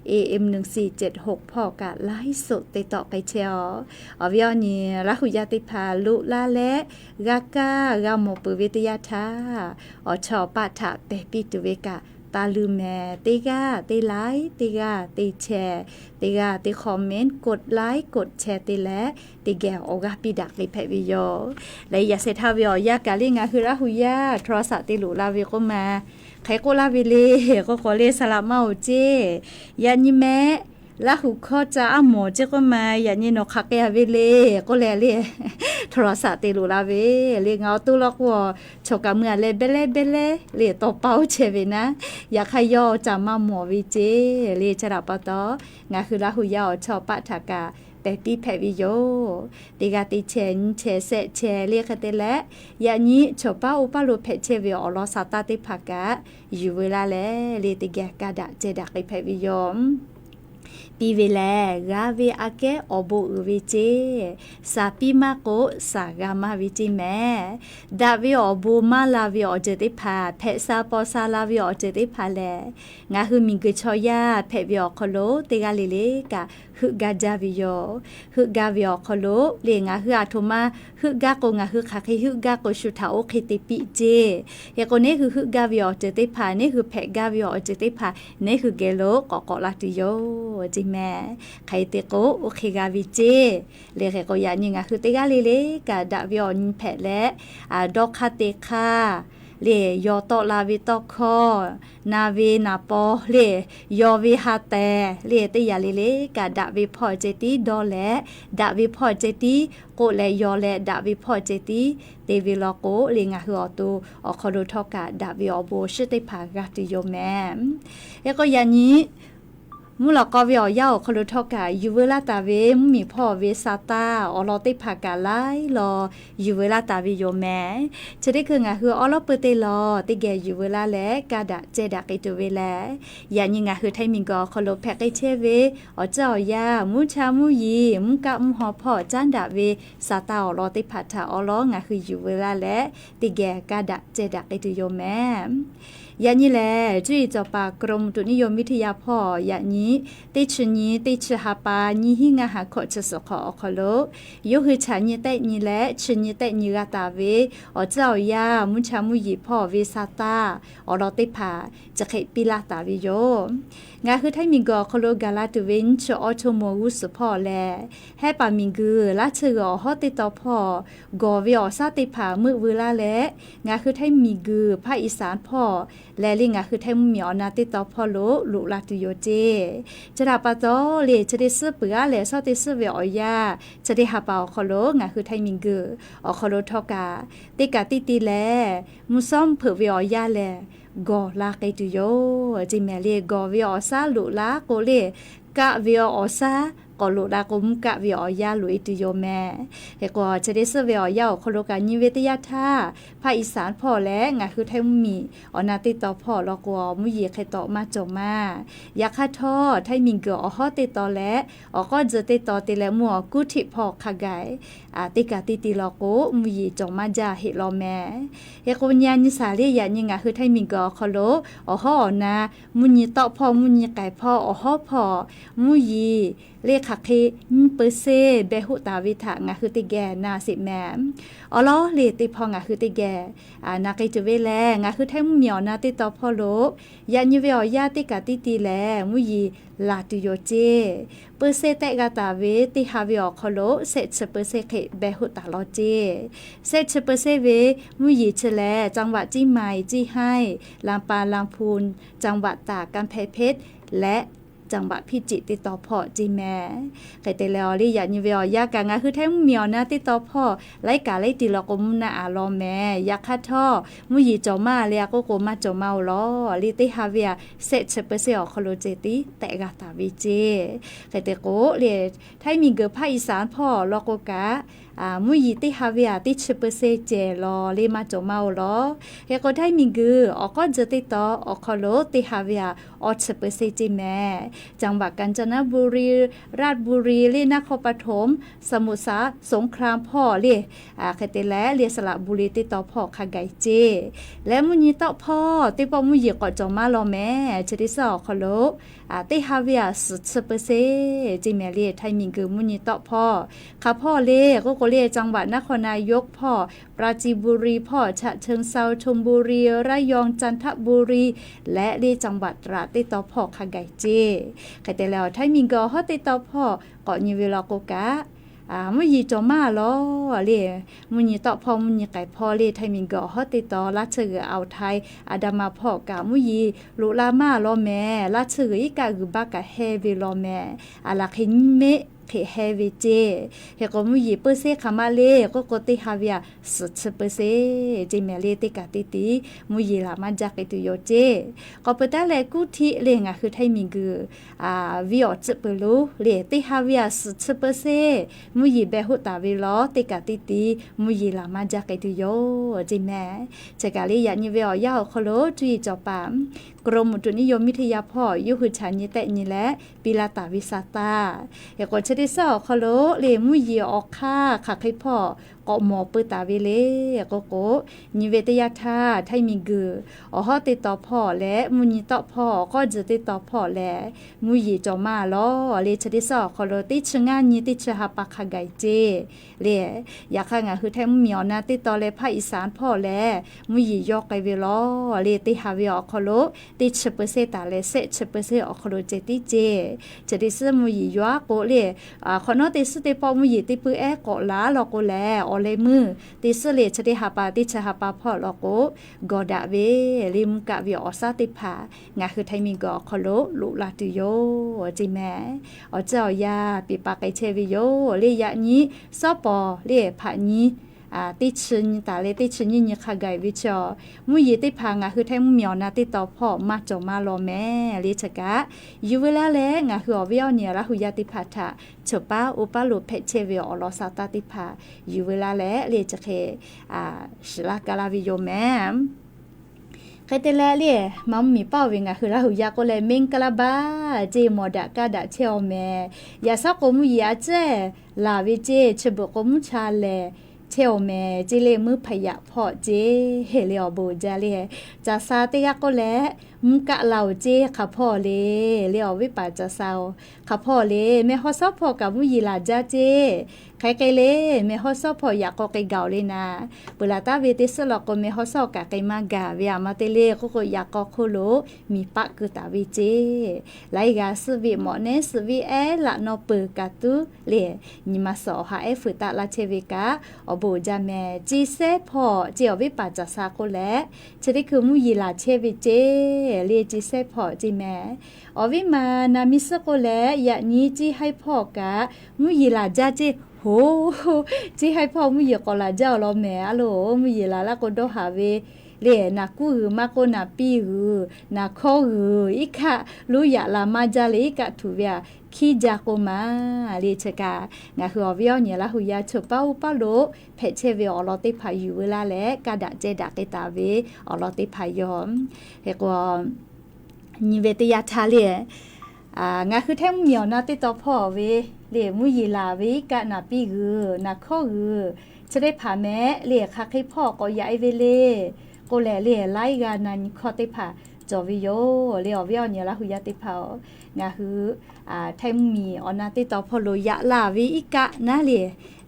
A M หนึ่งสี่เจ็ดหก hpawˇ kaꞈ ไลฟ์สด te tawˆ k'ai chehˇ-aw. Awˬ viˉ awˬ nyi Laˇ hu yaˇ teˇ hpaˍ loꞈ la leh g'a kaˇ g'a mawˬ peuˬ ve teˇ yanˇ htaˇ, awˬ chawˇ awˬ paˆ htaꞈ pehˬ piˇ tuˬ ve kaꞈ taˇ luˬ mehˍ. Teˇ g'aˇ teˇ like, teˇ g'aˇ teˇ share, teˇ g'aˇ teˇ comment, กดไลค์ กดแชร์ te leh teˇ geh awˬ g'aˇ piˇ daꞈ k'ai hpehꞈ ve yoˬ. Leh yaꞈ shehˍ htaˇ ve awˬ yanˇ kaꞈ le ngaˬ hui Laˇ hu yaˇ โทรศัพท์ te loꞈ la ve k'oˆ ma, hk'e k'oˆ laˇ ve le k'oˆ k'o le, saˍ laꞈ maˇ-oˬ ceˇ. Yaꞈ nyi mehˍ, Laˇ hu hkawˇ ca aˉ mawˬ ceˇ k'oˆ ma, yaꞈ nyi nawˬ hk'aˬ k'ai-a ve le k'oˆ leh le, โทรศัพท์ te loꞈ la ve le. Ngaˬ awˬ to law k'o, chaw kaꞈ mui-a leh behˇ lehˉ behˇ lehˉ le tawˇ paˇ-oˬ chehˇ ve naˉ, yaꞈ hk'aˇ yawˇ ca maˇ mawˬ ve ceˇ le. Chi htaꞈ pa taw, ngaˬ hui Laˇ hu yaˇ awˬ chawˇ paˆ htaꞈ kaꞈ pehˬ piˇ hpehꞈ ve yoˬ. Teˇ g'aˇ teˇ chehˇ nyiˇ chehˇ shehˆ chehˇ le hk'e te leh, yaꞈ nyi chaw paˉ oˇ paˉ lo hpehꞈ chehˇ ve awˬ lawn sha taˇ teˇ hpaˍ kaꞈ yuˬ veu laˇ leh le, teˇ geh ka daꞈ ceh daꞈ k'ai hpehꞈ ve yoˬ. Piˇ ve lehˬ, g'a ve aꞈ kehˉ awˬ bon uiˍ ve ceˇ. Shaˍ piˇ maˇ k'o, shaˍ g'a maˇ ve ceˇ mehˍ. Daꞈ ve awˬ bon maˇ la ve awˬ ceuˬ teˇ hpaˍ, hpehꞈ sha paw sha la ve awˬ ceuˬ teˇ hpaˍ lehˬ, ngaˬ hui miˬguiˬ chaw yaˇ hpehꞈ ve awˬ hk'aw lo teˇ g'aˇ le le kaꞈ heuˆ gaˇ jaˇ ve yoˬ. Heuˆ gaˇ ve awˬ hk'aw lo le ngaˬ hui aˬ htoꞈ ma heuˆ gaˇ k'o, ngaˬ hui hk'aˬ hk'e heuˆ gaˇ k'o, shu htaꞈ oˇ hk'e te piˇ ceˇ. Hk'e k'o, neˇ hui heuˆ gaˇ ve awˬ ceuˬ teˇ hpaˍ, neˇ hui hpehꞈ gaˇ ve awˬ ceuˬ teˇ hpaˍ, neˇ hui geh lo k'awꞈ k'awꞈ la tuˬ yoˬ ceˇ mehˍ. Hk'e te k'o, oˇ hk'e g'a ve ceˇ. Le hk'e k'o, yaꞈ nyi ngaˬ hui teˇ g'aˇ le le kaꞈ daꞈ ve awˬ nyi hpehꞈ leh, dawˇ hk'aˇ te hk'aˇ le, yaw tawˆ la ve tawˇ hkawˇ, na ve naˍ paw le, yaw ve ha tehˬ le, teˇ yanˇ le le kaꞈ daꞈ ve hpawˇ ceh tiˉ dawˇ leh, daꞈ ve hpawˇ ceh tiˉ k'oˆ leh yaw leh, daꞈ ve hpawˇ ceh tiˉ te ve law k'o le, ngaˬ hui awˬ to awˬ hk'aw lo htawˇ kaꞈ daꞈ ve awˬ bon awˬ shiˍ teˇ hpaˍ g'a tuˬ yoˬ mehˍ. Hk'e k'o, yaꞈ nyi Mvuhˇ lawꞈ k'aw ve awˬ yanˇ awˬ hk'aw lo htawˇ kaꞈ yuˬ veu laˇ taˍ ve mvuhˇmiˬ hpawˇ ve sa taˇ awˬ lawn teˇ hpaˍ kaꞈ laiˉ law yuˬ veu laˇ taˍ ve yoˬ mehˍ. Chi teˇ hkui ngaˬ hui awˉ lawˉ peu te lawˬ teˇ geh yuˬ veu laˇ leh kaˇ daꞈ ceh daꞈ k'ai tuˬ ve lehˬ, yaꞈ nyi ngaˬ hui Htaiˇ miˬguiˬ awˬ hk'aw lo hpehꞈ k'ai chehˇ ve awˬ ceuˬ awˬ yanˇ, mvuhˇ cha mvuhˇ yeˬ, mvuhˇ kaˆ mvuhˇ haw hpawˇ caˉ daꞈ ve sa taˇ awˬ lawn teˇ hpaˍ htaꞈ awˉ lawˉ ngaˬ hui yuˬ veu laˇ leh teˇ geh kaˇ daꞈ ceh daꞈ k'ai tuˬ yoˬ mehˍ. Yaꞈ nyi lehˬ, cuˇ yiˍ cawˬ paˍ กรมอุตุนิยมวิทยา hpawˇ yaꞈ nyi teˇ chi nyi teˇ chi ha pa nyiˇ hinˉ ngaˇ ha hkawꞈ chi suhˍ hk'awꞈ awˬ hk'aw lo, yawˇ hui chaꞈ nyi tehˆ nyi leh chi nyi tehˆ nyi g'a taˍ ve awˬ tcuhˇ awˬ yanˇ mvuhˇ cha mvuhˇ yeˬ hpawˇ ve sa taˇ awˬ lawn teˇ hpaˍ chi hk'e piˇ laˇ taˍ ve yoˬ. Ngaˬ hui Htaiˇ miˬguiˬ awˬ hk'aw lo gaˬ la tuˬ ve nyiˇ chi awˇ cho moˍ g'uˇ suhˍ hpawˇ lehˬ, Hehˉ paˍ miˬguiˬ laˇ chi g'uiˬ awˬ hawˉ teˇ taw hpawˇ gawˬ ve awˬ shaˉ teˇ hpaˍ meuˆ veu laˇ leh, ngaˬ hui Htaiˇ miˬguiˬ ภาคอีสาน hpawˇ lehˬ le ngaˬ hui Htaiˇ mvuhˇmiˬ awˬ na teˇ taw hpawˇ lo loꞈ la tuˬ yoˬ ceˇ. Chi htaꞈ pa taw le chi teˇ suhˉ peuˬ aˉ lehˬ shawˉ teˇ suhˉ ve awˬ yanˇ chi teˇ ha pa awˬ hk'aw lo ngaˬ hui Htaiˇ miˬguiˬ awˬ hk'aw lo htawˇ kaꞈ teˇ kaꞈ teˇ ti lehˬ mvuhˇ shawˉ mvuhˇ hpeuꞈ ve awˬ yanˇ lehˬ gawˬ la k'ai tuˬ yoˬ ceˇ mehˍ le. Gawˬ ve awˬ shaˉ loꞈ la k'o le, kaˆ ve awˬ shaˉ k'awꞈ loꞈ la k'o mvuhˇ kaˆ ve awˬ yanˇ loꞈ e tuˬ yoˬ mehˍ. Hk'e k'o chi teˇ suhˉ ve awˬ yanˇ awˬ hk'aw lo kaꞈ nyi ve teˇ yanˇ htaˇ ภาคอีสาน hpawˇ lehˬ ngaˬ hui Htaiˇ mvuhˇmiˬ awˬ na teˇ taw hpawˇ law k'o mvuhˇ yeˬ hk'e tawꞈ maˇ cawˬ maˇ. Yaꞈ hk'aˇ htawˇ Htaiˇ miˬguiˬ awˬ hawˉ teˇ taw leh awˬ k'awˇ tcuh teˇ taw te leh mvuhˇ awˬ kuˉ htiˆ hpawˇ hk'a gaˬ teˇ kaꞈ teˇ ti law k'o mvuhˇ yeˬ cawˬ maˇ jaˇ heˆ law mehˍ. Hk'e k'o nyi a nyi shaˍ le yaꞈ nyi ngaˬ hui Htaiˇ miˬguiˬ awˬ hk'aw lo awˬ hawˉ awˬ na mvuhˇ nyi tawˆ hpawˇ mvuhˇ nyi k'ai hpawˇ awˬ hawˉ hpawˇ mvuhˇ yeˬ le hk'aˬ hk'e nyiˇ peu se beh hoˆ taˍ ve htaꞈ ngaˬ hui teˇ geh na sheˍ mehˍ. Awˬ lawn le teˇ hpawˇ ngaˬ hui teˇ geh na k'ai tuˬ ve lehˬ ngaˬ hui Htaiˇ mvuhˇmiˬ awˬ na teˇ taw hpawˇ lo yaꞈ nyi ve awˬ yanˇ teˇ kaꞈ teˇ ti lehˬ mvuhˇ yeˬ laˬ tuˬ yoˬ ceˇ. Peu se tehˆ g'a taˍ ve teˇ ha ve awˬ hk'aw lo shehˆ chi peu se hk'e beh hoˆ taˍ law ceˇ. Shehˆ chi peu se ve mvuhˇ yeˬ chi lehˬ จังหวัดเชียงใหม่ เชียงราย ลำปาง ลำพูน จังหวัดตาก กำแพงเพชร และ จังหวัดพิจิตร teˇ taw hpawˇ ceˇ mehˍ. Hk'e te leh awˬ le yaꞈ nyi ve awˬ yanˇ kaꞈ ngaˬ hui Htaiˇ mvuhˇmiˬ awˬ na teˇ taw hpawˇ laiˉ kaꞈ laiˉ ti law k'o mvuhˇ naˆ a law mehˍ. Yaꞈ hk'aˇ htawˇ mvuhˇ yeˬ cawˬ maˇ le a k'oˆ k'o maˇ cawˬ maˇ oˬ law le teˇ ha ve a shehˆ chi peu se awˬ hk'aw lo ceh tiˉ tehˆ g'a taˍ ve ceˇ. Hk'e te k'o le Htaiˇ miˬguiˬ ภาคอีสาน hpawˇ law k'o kaꞈ mvuhˇ yeˬ teˇ ha ve a teˇ chi peu se ceh law le maˇ cawˬ maˇ oˬ law. Hk'e k'o Htaiˇ miˬguiˬ awˬ k'awˇ tcuh teˇ taw awˬ hk'aw lo teˇ ha ve a awˇ chi peu se ceˇ mehˍ. จังหวัดกาญจนบุรี ราชบุรี le นครปฐม สมุทรสงคราม hpawˇ le hk'e te leh le สระบุรี teˇ taw hpawˇ hk'a gaˬ ceˇ. Leh mvuhˇ nyi tawˆ hpawˇ teˇ pawˆ mvuhˇ yeˬ k'awꞈ cawˬ maˇ law mehˍ. Chi teˇ suhˉ awˬ hk'aw lo teˇ ha ve a suhˍ chi peu se ceˇ mehˍ le Htaiˇ miˬguiˬ mvuhˇ nyi tawˆ hpawˇ. Hk'aˬ hpawˇ le k'oˆ k'o le จังหวัดนครนายก hpawˇ ปราจีนบุรี hpawˇ ฉะเชิงเทรา ชลบุรี ระยอง จันทบุรี leh le จังหวัดตราด teˇ taw hpawˇ hk'a gaˬ ceˇ. Hk'e te leh awˬ Htaiˇ miˬguiˬ awˬ hawˉ teˇ taw hpawˇ k'awꞈ nyi ve law k'o kaꞈ mvuhˇ yeˬ cawˬ maˇ law le. Mvuhˇ nyi tawˆ hpawˇ mvuhˇ nyi k'ai hpawˇ le Htaiˇ miˬguiˬ awˬ hawˉ teˇ taw laˇ tsuhˇ g'uiˬ awˬ htaiˍ a da ma hpawˇ kaꞈ mvuhˇ yeˬ loꞈ la maˇ law mehˍ. Laˇ tsuhˇ g'uiˬ iˉ kaˆ g'uiˬ baˆ kaꞈ hehnˇ ve law mehˍ. A laˬ hk'e nyiˇ meˆ hk'e hehnˇ ve ceˇ. Hk'e k'o mvuhˇ yeˬ peu se hk'aˬ ma le k'oˆ k'o teˇ ha ve a suhˍ chi peu se ceˇ mehˍ le teˇ kaꞈ teˇ ti mvuhˇ yeˬ laˬ maˇ jaˇ k'ai tuˬ yoˬ ceˇ. K'awꞈ peuˬ taˉ leh kuˉ htiˆ le ngaˬ hui Htaiˇ miˬguiˬ viˇ awˬ tcuhˆ peuˬ lo le teˇ ha ve a suhˍ chi peu se mvuhˇ yeˬ beh hoˆ taˍ ve law teˇ kaꞈ teˇ ti mvuhˇ yeˬ laˬ maˇ jaˇ k'ai tuˬ yoˬ ceˇ mehˍ. Chi kaꞈ le yaꞈ nyi ve awˬ yanˇ awˬ hk'aw lo cuˇ yiˍ cawˬ paˍ กรมอุตุนิยมวิทยา hpawˇ yawˇ hui chaꞈ nyi tehˆ nyi leh piˇ laˇ taˍ ve sa taˇ. Hk'e k'o chi teˇ suhˉ awˬ hk'aw lo le mvuhˇ yeˬ awˬ hk'aˇ hk'aˬ hk'e hpawˇ k'awꞈ mawˬ peu taˍ ve le k'oˆ k'o, nyi ve teˇ yanˇ htaˇ Htaiˇ miˬguiˬ awˬ hawˉ teˇ taw hpawˇ leh mvuhˇ nyi tawˆ hpawˇ awˬ k'awˇ tcuh teˇ taw hpawˇ leh mvuhˇ yeˬ cawˬ maˇ law le chi teˇ suhˉ awˬ hk'aw lo teˇ chi ngaˇ nyi teˇ chi ha pa hk'a gaˬ ceˇ le. Yaꞈ hk'aˇ ngaˬ hui Htaiˇ mvuhˇmiˬ awˬ na teˇ taw leh ภาคอีสาน hpawˇ leh mvuhˇ yeˬ yawˇ k'ai ve law le teˇ ha ve awˬ hk'aw lo teˇ chi peu se taˍ leh shehˆ chi peu se awˬ hk'aw lo ceh tiˉ ceˇ. Chi teˇ suhˉ mvuhˇ yeˬ yawˇ aˉ k'o le hk'awꞈ nawˉ teˇ suhˉ teˇ pawˆ mvuhˇ yeˬ teˇ peuˬ ehˉ k'awꞈ laˬ law k'o lehˬ awˬ leh meuˇ teˇ suhˉ le chi teˇ ha pa teˇ chi ha pa hpawˇ law k'o gawˬ daꞈ ve le mvuhˇ kaˆ ve awˬ shaˉ teˇ hpaˍ ngaˬ hui Htaiˇ miˬguiˬ awˬ hk'aw lo loꞈ la tuˬ yoˬ ceˇ mehˍ. Awˬ ceuˬ awˬ yanˇ piˇ paˍ k'ai chehˇ ve yoˬ le yaꞈ nyi suhˉ pawˍ le hpaꞈ nyi teˇ chi nyi taˍ leh teˇ chi nyiˇ nyi hk'a gaˬ ve chi a, mvuhˇ yeˬ teˇ hpaˍ ngaˬ hui Htaiˇ mvuhˇmiˬ awˬ na teˇ taw hpawˇ maˇ cawˬ maˇ law mehˍ le chi kaꞈ, yuˬ ve laˇ leh ngaˬ hui awˬ viˉ awˬ nyi Laˇ hu yaˇ teˇ hpaˍ htaꞈ cheuˬ paˉ oˇ paˉ lo hpehꞈ chehˇ ve awˬ lawn sha taˇ teˇ hpaˍ yuˬ ve laˇ leh le chi hk'e shiˍ laˇ ka laˇ ve yoˬ mehˍ. Hk'e te leh le, maˇ mvuhˇmiˬ paˇ ve ngaˬ hui Laˇ hu yaˇ k'oˆ leh မင်္ဂလာပါ ceˇ, mawˬ daꞈ kaˇ daꞈ chehˇ awˬ mehˍ. Yaꞈ shaˉ k'o mvuhˇ yeˬ a ciˉ laˬ ve ceˇ, chi beuꞈ k'o mvuhˇ cha lehˬ chehˇ awˬ mehˍ ceˇ le, mvuhˇ hpaˍ yaꞈ hpawˇ ceˇ le awˬ bon jaˇ le. Caˬ sha teˇ g'aˇ k'oˆ leh, mvuhˇ kaˆ la-oˬ ceˇ hk'aˬ hpawˇ le, le awˬ viˉ paˍ caˬ sha-oˬ, hk'aˬ hpawˇ le, meh hawˉ shawˉ hpawˇ kaꞈ mvuhˇ yeˬ laˬ jaˇ ceˇ. Hk'e k'e le, meh hawˉ shawˉ hpawˇ yaꞈ k'aw k'ai gaˬ-oˬ le naˍ. Peuˬ laˬ taˉ ve teˇ suhˉ law k'o meh hawˉ shawˉ kaꞈ k'ai maˇ gaˬ ve a ma te le k'oˆ k'o, yaꞈ k'aw hk'oˆ lo miˬ paˆ keu taˍ ve ceˇ. Laiˉ g'aˇ suhˆ viˆ mawꞈ nehˉ suhˆ viˆ ehˉ laꞈ naw peuˬ kaꞈ tuˉ le, nyi ma suhˍ awˬ ha ehˉ fuiˍ taˆ laˇ chehˇ ve kaꞈ awˬ bon uiˍ jaˇ mehˍ. Ceˇ sehˉ hpawˇ ceˇ awˬ viˉ paˍ caˬ sha k'oˆ leh, chi teˇ hkui mvuhˇ yeˬ laˬ chehˇ ve ceˇ le, ceˇ sehˉ hpawˇ ceˇ mehˍ. Awˬ viˉ ma naˍ miˇ suhˉ k'oˆ leh, yaꞈ nyi ceˇ haiˉ hpawˇ kaꞈ mvuhˇ yeˬ laˬ jaˇ ceˇ hoˬ. Ceˇ haiˉ hpawˇ mvuhˇ yeˬ k'awꞈ laˬ jaˇ awˬ lawn mehˍ a loˬ. Mvuhˇ yeˬ laˬ laˇ k'o dawˇ haˍ ve le, naˍ kuˇ g'uiˬ maˇ k'oˆ naˍ piˇ g'uiˬ, naˍ hkawˇ g'uiˬ iˉ kaˆ loˉ yaꞈ la maˇ jaˇ le, iˉ kaˆ htuꞈ ve a hkiˉ jaˇ k'oˆ ma le chi kaꞈ, ngaˬ hui awˬ viˉ awˬ nyi Laˇ hu yaˇ cheuˬ paˉ oˇ paˉ lo hpehꞈ chehˇ ve awˬ lawn teˇ hpaˍ yuˬ ve laˇ leh kaˇ daꞈ ceh daꞈ k'ai taˍ ve awˬ lawn teˇ hpaˍ yoˬ. Hk'e k'o, nyi ve teˇ yanˇ htaˇ le, ngaˬ hui Htaiˇ mvuhˇmiˬ awˬ na teˇ taw hpawˇ ve le, mvuhˇ yeˬ laˬ ve iˉ kaˆ naˍ piˇ g'uiˬ, naˍ hkawˇ g'uiˬ chi teˇ hpaˍ mehˍ le, hk'aˬ hk'e hpawˇ k'awꞈ yaꞈ e ve le k'oˆ leh le, laiˉ g'aˇ na nyi hkawˇ teˇ hpaˍ cawˬ ve yoˬ le. Awˬ viˉ awˬ nyi Laˇ hu yaˇ teˇ hpaˍ-oˬ, ngaˬ hui Htaiˇ mvuhˇmiˬ awˬ na teˇ taw hpawˇ lo yaꞈ la ve iˉ kaˆ naˉ le,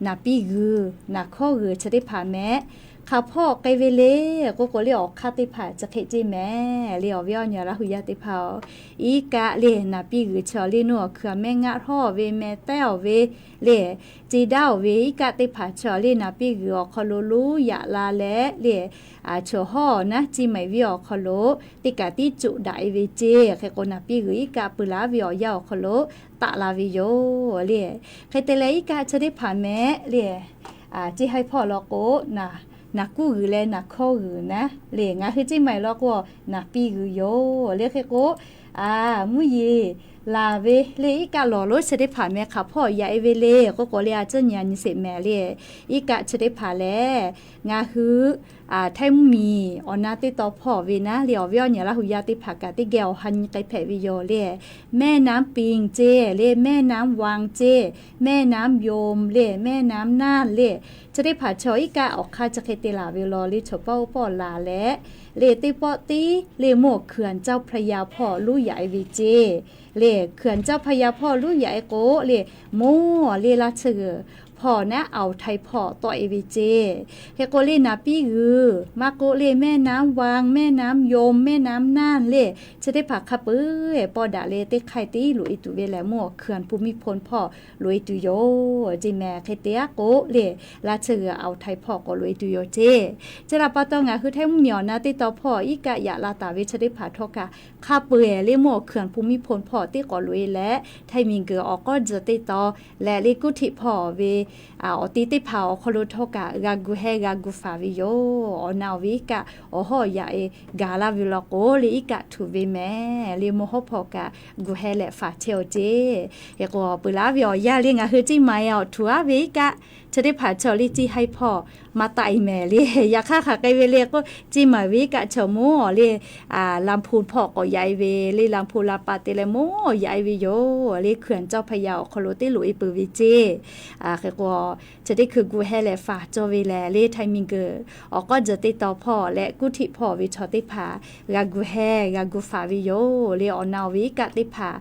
naˍ piˇ g'uiˬ, naˍ hkawˇ g'uiˬ chi teˇ hpaˍ mehˍ. Hk'aˬ hpawˇ k'ai ve le k'oˆ k'o le, awˬ hk'aˇ teˇ hpaˍ chi hk'e ceˇ mehˍ le. Awˬ viˉ awˬ nyi Laˇ hu yaˇ teˇ hpaˍ-oˬ, iˉ kaˆ le naˍ piˇ g'uiˬ chi awˬ le nuˇ awˬ hkui a mehˆ ngaˆ hawˇ ve meh tehˉ awˬ ve le, ceˇ daˉ awˬ ve iˉ kaˆ teˇ hpaˍ chi awˬ le naˍ piˇ g'uiˬ awˬ hk'aw lo loˉ yaꞈ la leh le, choˬ hawˇ naˉ ceˇ maiˍ viˇ awˬ hk'aw lo teˇ kaꞈ tiˉ coꞈ daꞈ e ve ceˇ. Hk'e k'o, naˍ piˇ g'uiˬ iˉ kaˆ pui laˬ ve awˬ yanˇ awˬ hk'aw lo taˆ la ve yoˬ le. Hk'e te leh iˉ kaˆ chi teˇ hpaˍ mehˍ le, ceˇ haiˉ hpawˇ law k'o, naˍ kuˇ g'uiˬ leh naˍ hkawˇ g'uiˬ naˉ le, ngaˬ hui ceˇ maiˍ law k'o, naˍ piˇ g'uiˬ yoˬ le. Hk'e k'o, mvuhˇ yeˬ laˬ ve le iˉ kaˆ lawˬ lonˉ chi teˇ hpaˍ mehˍ. Hk'aˬ hpawˇ yaꞈ e ve le k'oˆ k'o le, a ciˉ nyi a nyi sheˍ mehˍ le. Iˉ kaˆ chi teˇ hpaˍ lehˬ, ngaˬ hui Htaiˇ mvuhˇmiˬ awˬ na teˇ taw hpawˇ ve naˉ le, awˬ viˉ awˬ nyi Laˇ hu yaˇ teˇ hpaˍ kaꞈ teˇ geh awˬ ha nyi k'ai hpehꞈ ve yoˬ le. แม่น้ำปิง ceˇ le, แม่น้ำวัง ceˇ, แม่น้ำยม le, แม่น้ำน่าน le, chi teˇ hpaˍ chaw iˉ kaˆ awˬ hk'aˇ chi hk'e te laˬ ve law le, chaw pawˆ oˇ pawˆ laˬ leh le, teˇ pawˆ tiˉ le mvuhˇ awˬ hkui เจ้าพระยา hpawˇ loˉ yaꞈ e ve ceˇ le. เขื่อนเจ้าพระยา hpawˇ loˉ yaꞈ e k'o le, mvuhˇ le Laˇ chi g'uiˬ hpawˇ naˉ อ่าวไทย hpawˇ tawˆ e ve ceˇ. Hk'e k'o le, naˍ piˇ g'uiˬ maˇ k'oˆ le, แม่น้ำวัง แม่น้ำยม แม่น้ำน่าน le, chi teˇ hpaˍ hk'a peu-eˬ pawˇ daꞈ le teˇ hk'aˇ tiˉ loꞈ e tuˬ ve lehˬ, mvuhˇ awˬ hkui ภูมิพล hpawˇ loꞈ e tuˬ yoˬ ceˇ mehˍ. Hk'e te aˉ k'o le, Laˇ chi g'uiˬ อ่าวไทย hpawˇ k'awꞈ loꞈ e tuˬ yoˬ ceˇ. Chi htaꞈ pa taw, ngaˬ hui Htaiˇ mvuhˇmiˬ awˬ na teˇ taw hpawˇ iˉ kaˆ yaꞈ la taˍ ve chi teˇ hpaˍ htawˇ kaꞈ hk'a peu-eˬ le mvuhˇ awˬ hkui ภูมิพล hpawˇ teˇ k'awꞈ loꞈ e leh, htaiˇ miˬ guiˬ awˬ k'awˇ tzuhˬ teˇ taw leh le กรุงเทพ hpawˇ ve awˬ ti teˇ hpaˍ awˬ hk'aw lo htawˇ kaꞈ g'a gu heh g'a gu faˍ ve yoˬ. Awˬ na awˬ ve iˉ kaˆ awˬ hawˉ yaꞈ e gaˬ laˇ ve law k'o le, iˉ kaˆ htuꞈ ve mehˍ le, mvuhˇ hawˉ hpawˇ kaꞈ gu heh leh faˍ chehˇ-oˬ ceˇ. Hk'e k'o, peuˬ laˇ ve awˬ yanˇ le ngaˬ hui ceˇ maiˍ awˬ htuꞈ aˉ ve iˉ kaˆ chi teˇ hpaˍ chaw le ceˇ haiˉ hpawˇ maˇ taˆ e mehˍ le. Yaꞈ hk'aˇ hk'aˬ k'ai ve le k'o, ceˇ maiˍ ve iˉ kaˆ chaw mvuhˇ le ลำพูน hpawˇ k'awꞈ yaꞈ e ve le, ลำพูน ลำปาง te leh mvuhˇ yaꞈ e ve yoˬ le, เขื่อนเจ้าพระยา awˬ hk'aw lo teˇ loꞈ e peuˬ ve ceˇ. Hk'e k'o, chi teˇ hkui gu heh leh faˍ cawˇ ve lehˬ le, htaiˇ miˬ guiˬ awˬ k'awˇ tzuhˬ teˇ taw hpawˇ leh กรุงเทพ hpawˇ ve chaw teˇ hpaˍ g'a gu heh g'a gu faˍ ve yoˬ le. Awˬ na awˬ ve iˉ kaˆ teˇ hpaˍ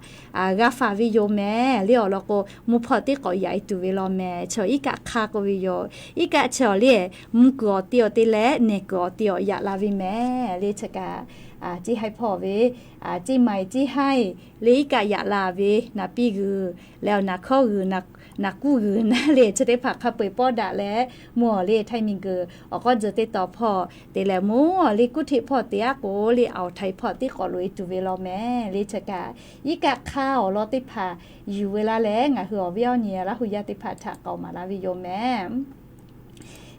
g'a faˍ ve yoˬ mehˍ le. Awˬ lawn k'o, mvuhˇ hpawˇ teˇ k'awꞈ yaꞈ e tuˬ ve law mehˍ. Chaw iˉ kaˆ hk'a k'oˆ ve yoˬ. Iˉ kaˆ chaw le, mvuhˇ kuiˬ awˬ ti awˬ te leh nehˬ kuiˬ awˬ ti awˬ yaꞈ la ve mehˍ le. Chi kaꞈ, ceˇ haiˉ hpawˇ ve, ceˇ maiˍ ceˇ haiˉ le iˉ kaˆ yaꞈ la ve naˍ piˇ g'uiˬ leh awˬ naˍ hkawˇ g'uiˬ, naˍ kuˇ g'uiˬ naˉ le, chi teˇ hpaˍ hk'a peu-eˬ pawˇ daꞈ leh, mvuhˇ awˬ le htaiˇ miˬ guiˬ awˬ k'awˇ tzuhˬ teˇ taw hpawˇ te leh mvuhˇ awˬ le กรุงเทพ hpawˇ te aˉ k'o le, อ่าวไทย hpawˇ teˇ k'awꞈ loꞈ e tuˬ ve law mehˍ le. Chi kaꞈ, iˉ kaˆ hk'a awˬ lawn teˇ hpaˍ yuˬ ve laˇ leh ngaˬ hui awˬ viˉ awˬ nyi Laˇ hu yaˇ teˇ hpaˍ htaꞈ k'aoˍ maˍ laˇ ve yoˬ mehˍ.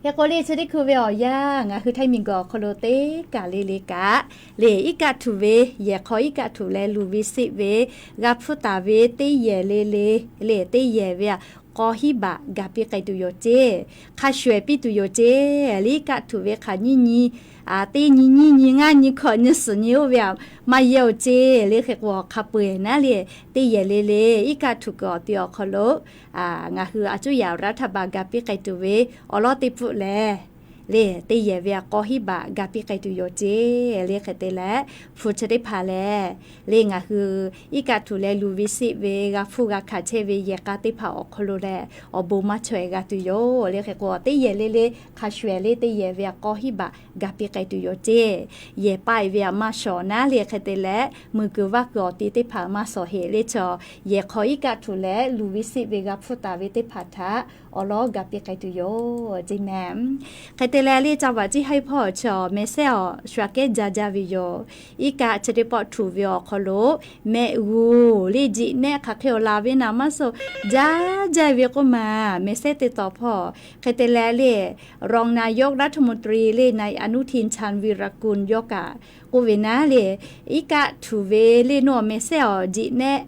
Hk'e k'o le, chi teˇ hkui ve awˬ yanˇ ngaˬ hui Htaiˇ miˬguiˬ awˬ hk'aw lo teˇ kaˬ le le kaꞈ, le iˉ kaˆ htuꞈ ve, yehˬ hk'aw iˉ kaˆ htuꞈ leh luˬ ve seˆ ve g'a hpfuhˇ taˍ ve teˇ yehˬ le le, le teˇ yehˬ ve aꞈ k'aw hiˉ baꞈ ga piˇ k'ai tuˬ yoˬ ceˇ. Hk'a shuˍ ehˍ piˇ tuˬ yoˬ ceˇ. Le iˉ kaˆ htuꞈ ve hk'aˬ nyiˇ nyi, teˇ nyi nyiˇ nyi ngaˇ nyi hkawꞈ nyi suhˍ nyi oˇ ve aꞈ maˇ yehˇ oˬ ceˇ. Le hk'e k'o, hk'a peu eˬ naˉ le, teˇ yehˬ le le iˉ kaˆ htuꞈ kuiˬ awˬ ti awˬ hk'aw lo ngaˬ hui a cuˇ yaꞈ raˍ htaˇ ba ga piˇ k'ai tuˬ ve awˬ lawn teˇ pfuhˆ lehˬ, le teˇ yehˬ ve aꞈ k'aw hiˉ baꞈ ga piˇ k'ai tuˬ yoˬ ceˇ. Le hk'e te leh, hpu chi teˇ hpaˍ lehˬ, le ngaˬ hui iˉ kaˆ htuꞈ leh luˬ ve seˆ ve g'a hpfuhˇ g'a hkanˍ chehˇ ve yehˬ k'a teˇ hpaˍ awˬ hk'aw lo lehˬ, awˬ bon maˇ chaweh g'a tuˬ yoˬ. Le hk'e k'o, teˇ yehˬ le le hk'a shuˍ ehˍ le teˇ yehˬ ve aꞈ k'aw hiˉ baꞈ ga piˇ k'ai tuˬ yoˬ ceˇ. Yehˬ paˆ ve aꞈ maˇ shawˍ naˉ le hk'e te leh, muiˬ kuiˬ vaˇ kuiˬ awˬ ti teˇ hpaˍ maˇ shawˍ heˆ le chaw, yehˬ hk'aw iˉ kaˆ htuꞈ leh luˬ ve seˆ ve g'a hpfuhˇ taˍ ve teˇ hpaˍ htaꞈ awˬ lawn ga piˇ k'ai tuˬ yoˬ ceˇ mehˍ. Hk'e te leh le, ca vaꞈ ciˇ haiˇ hpawˇ chaw mehˍ sehˉ awˬ shu aꞈ kehˉ jaˇ jaˇ ve yoˬ. Iˉ kaˆ chi teˇ pawˆ htuꞈ ve awˬ hk'aw lo mehˆ g'uˇ le jiꞈ nehˆ hk'aˬ hk'e awˬ laˬ ve naˍ maˇ suh jaˇ jaˇ ve k'oˆ maˬ mehˍ sehˉ teˇ taw hpawˇ. Hk'e te leh le, รองนายกรัฐมนตรี le นายอนุทิน ชาญวีรกูล yawˇ kaꞈ k'oˆ ve naˉ le, iˉ kaˆ htuꞈ ve le nawˬ mehˍ sehˉ awˬ jiꞈ nehˆ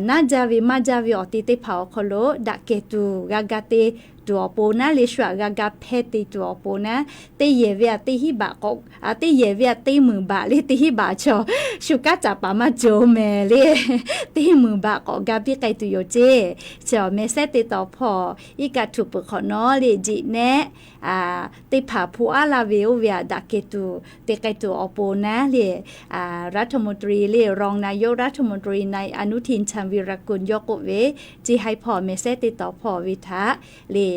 naˉ jaˇ ve maˇ jaˇ ve awˬ ti teˇ hpaˍ awˬ hk'aw lo daꞈ kehˬ tuˬ g'a ga te tuˬ awˬ pon naˉ le, shu aꞈ g'a ga hpehˇ te tuˬ awˬ pon naˉ, teˇ yehˬ ve aꞈ teˇ hiˉ baꞈ k'awꞈ, teˇ yehˬ ve aꞈ teˇ meunˍ baꞈ le teˇ hiˉ baꞈ chaw shu kanˉ caꞈ paˍ maˇ cawˬ mehˍ le, teˇ meunˍ baꞈ k'awꞈ ga piˇ k'ai tuˬ yoˬ ceˇ. Chaw mehˍ sehˉ teˇ taw hpawˇ iˉ kaˆ htuꞈ peuˬ hk'awꞈ nawˉ le jiꞈ nehˆ teˇ hpaˍ hpu aˉ laˇ ve oˇ ve aꞈ daꞈ kehˬ tuˬ te k'ai tuˬ awˬ pon naˉ le, รัฐมนตรี le รองนายกรัฐมนตรี นายอนุทิน ชาญวีรกูล yawˇ k'oˆ ve, ciˇ haiˇ hpawˇ mehˍ sehˉ teˇ taw hpawˇ ve htaꞈ le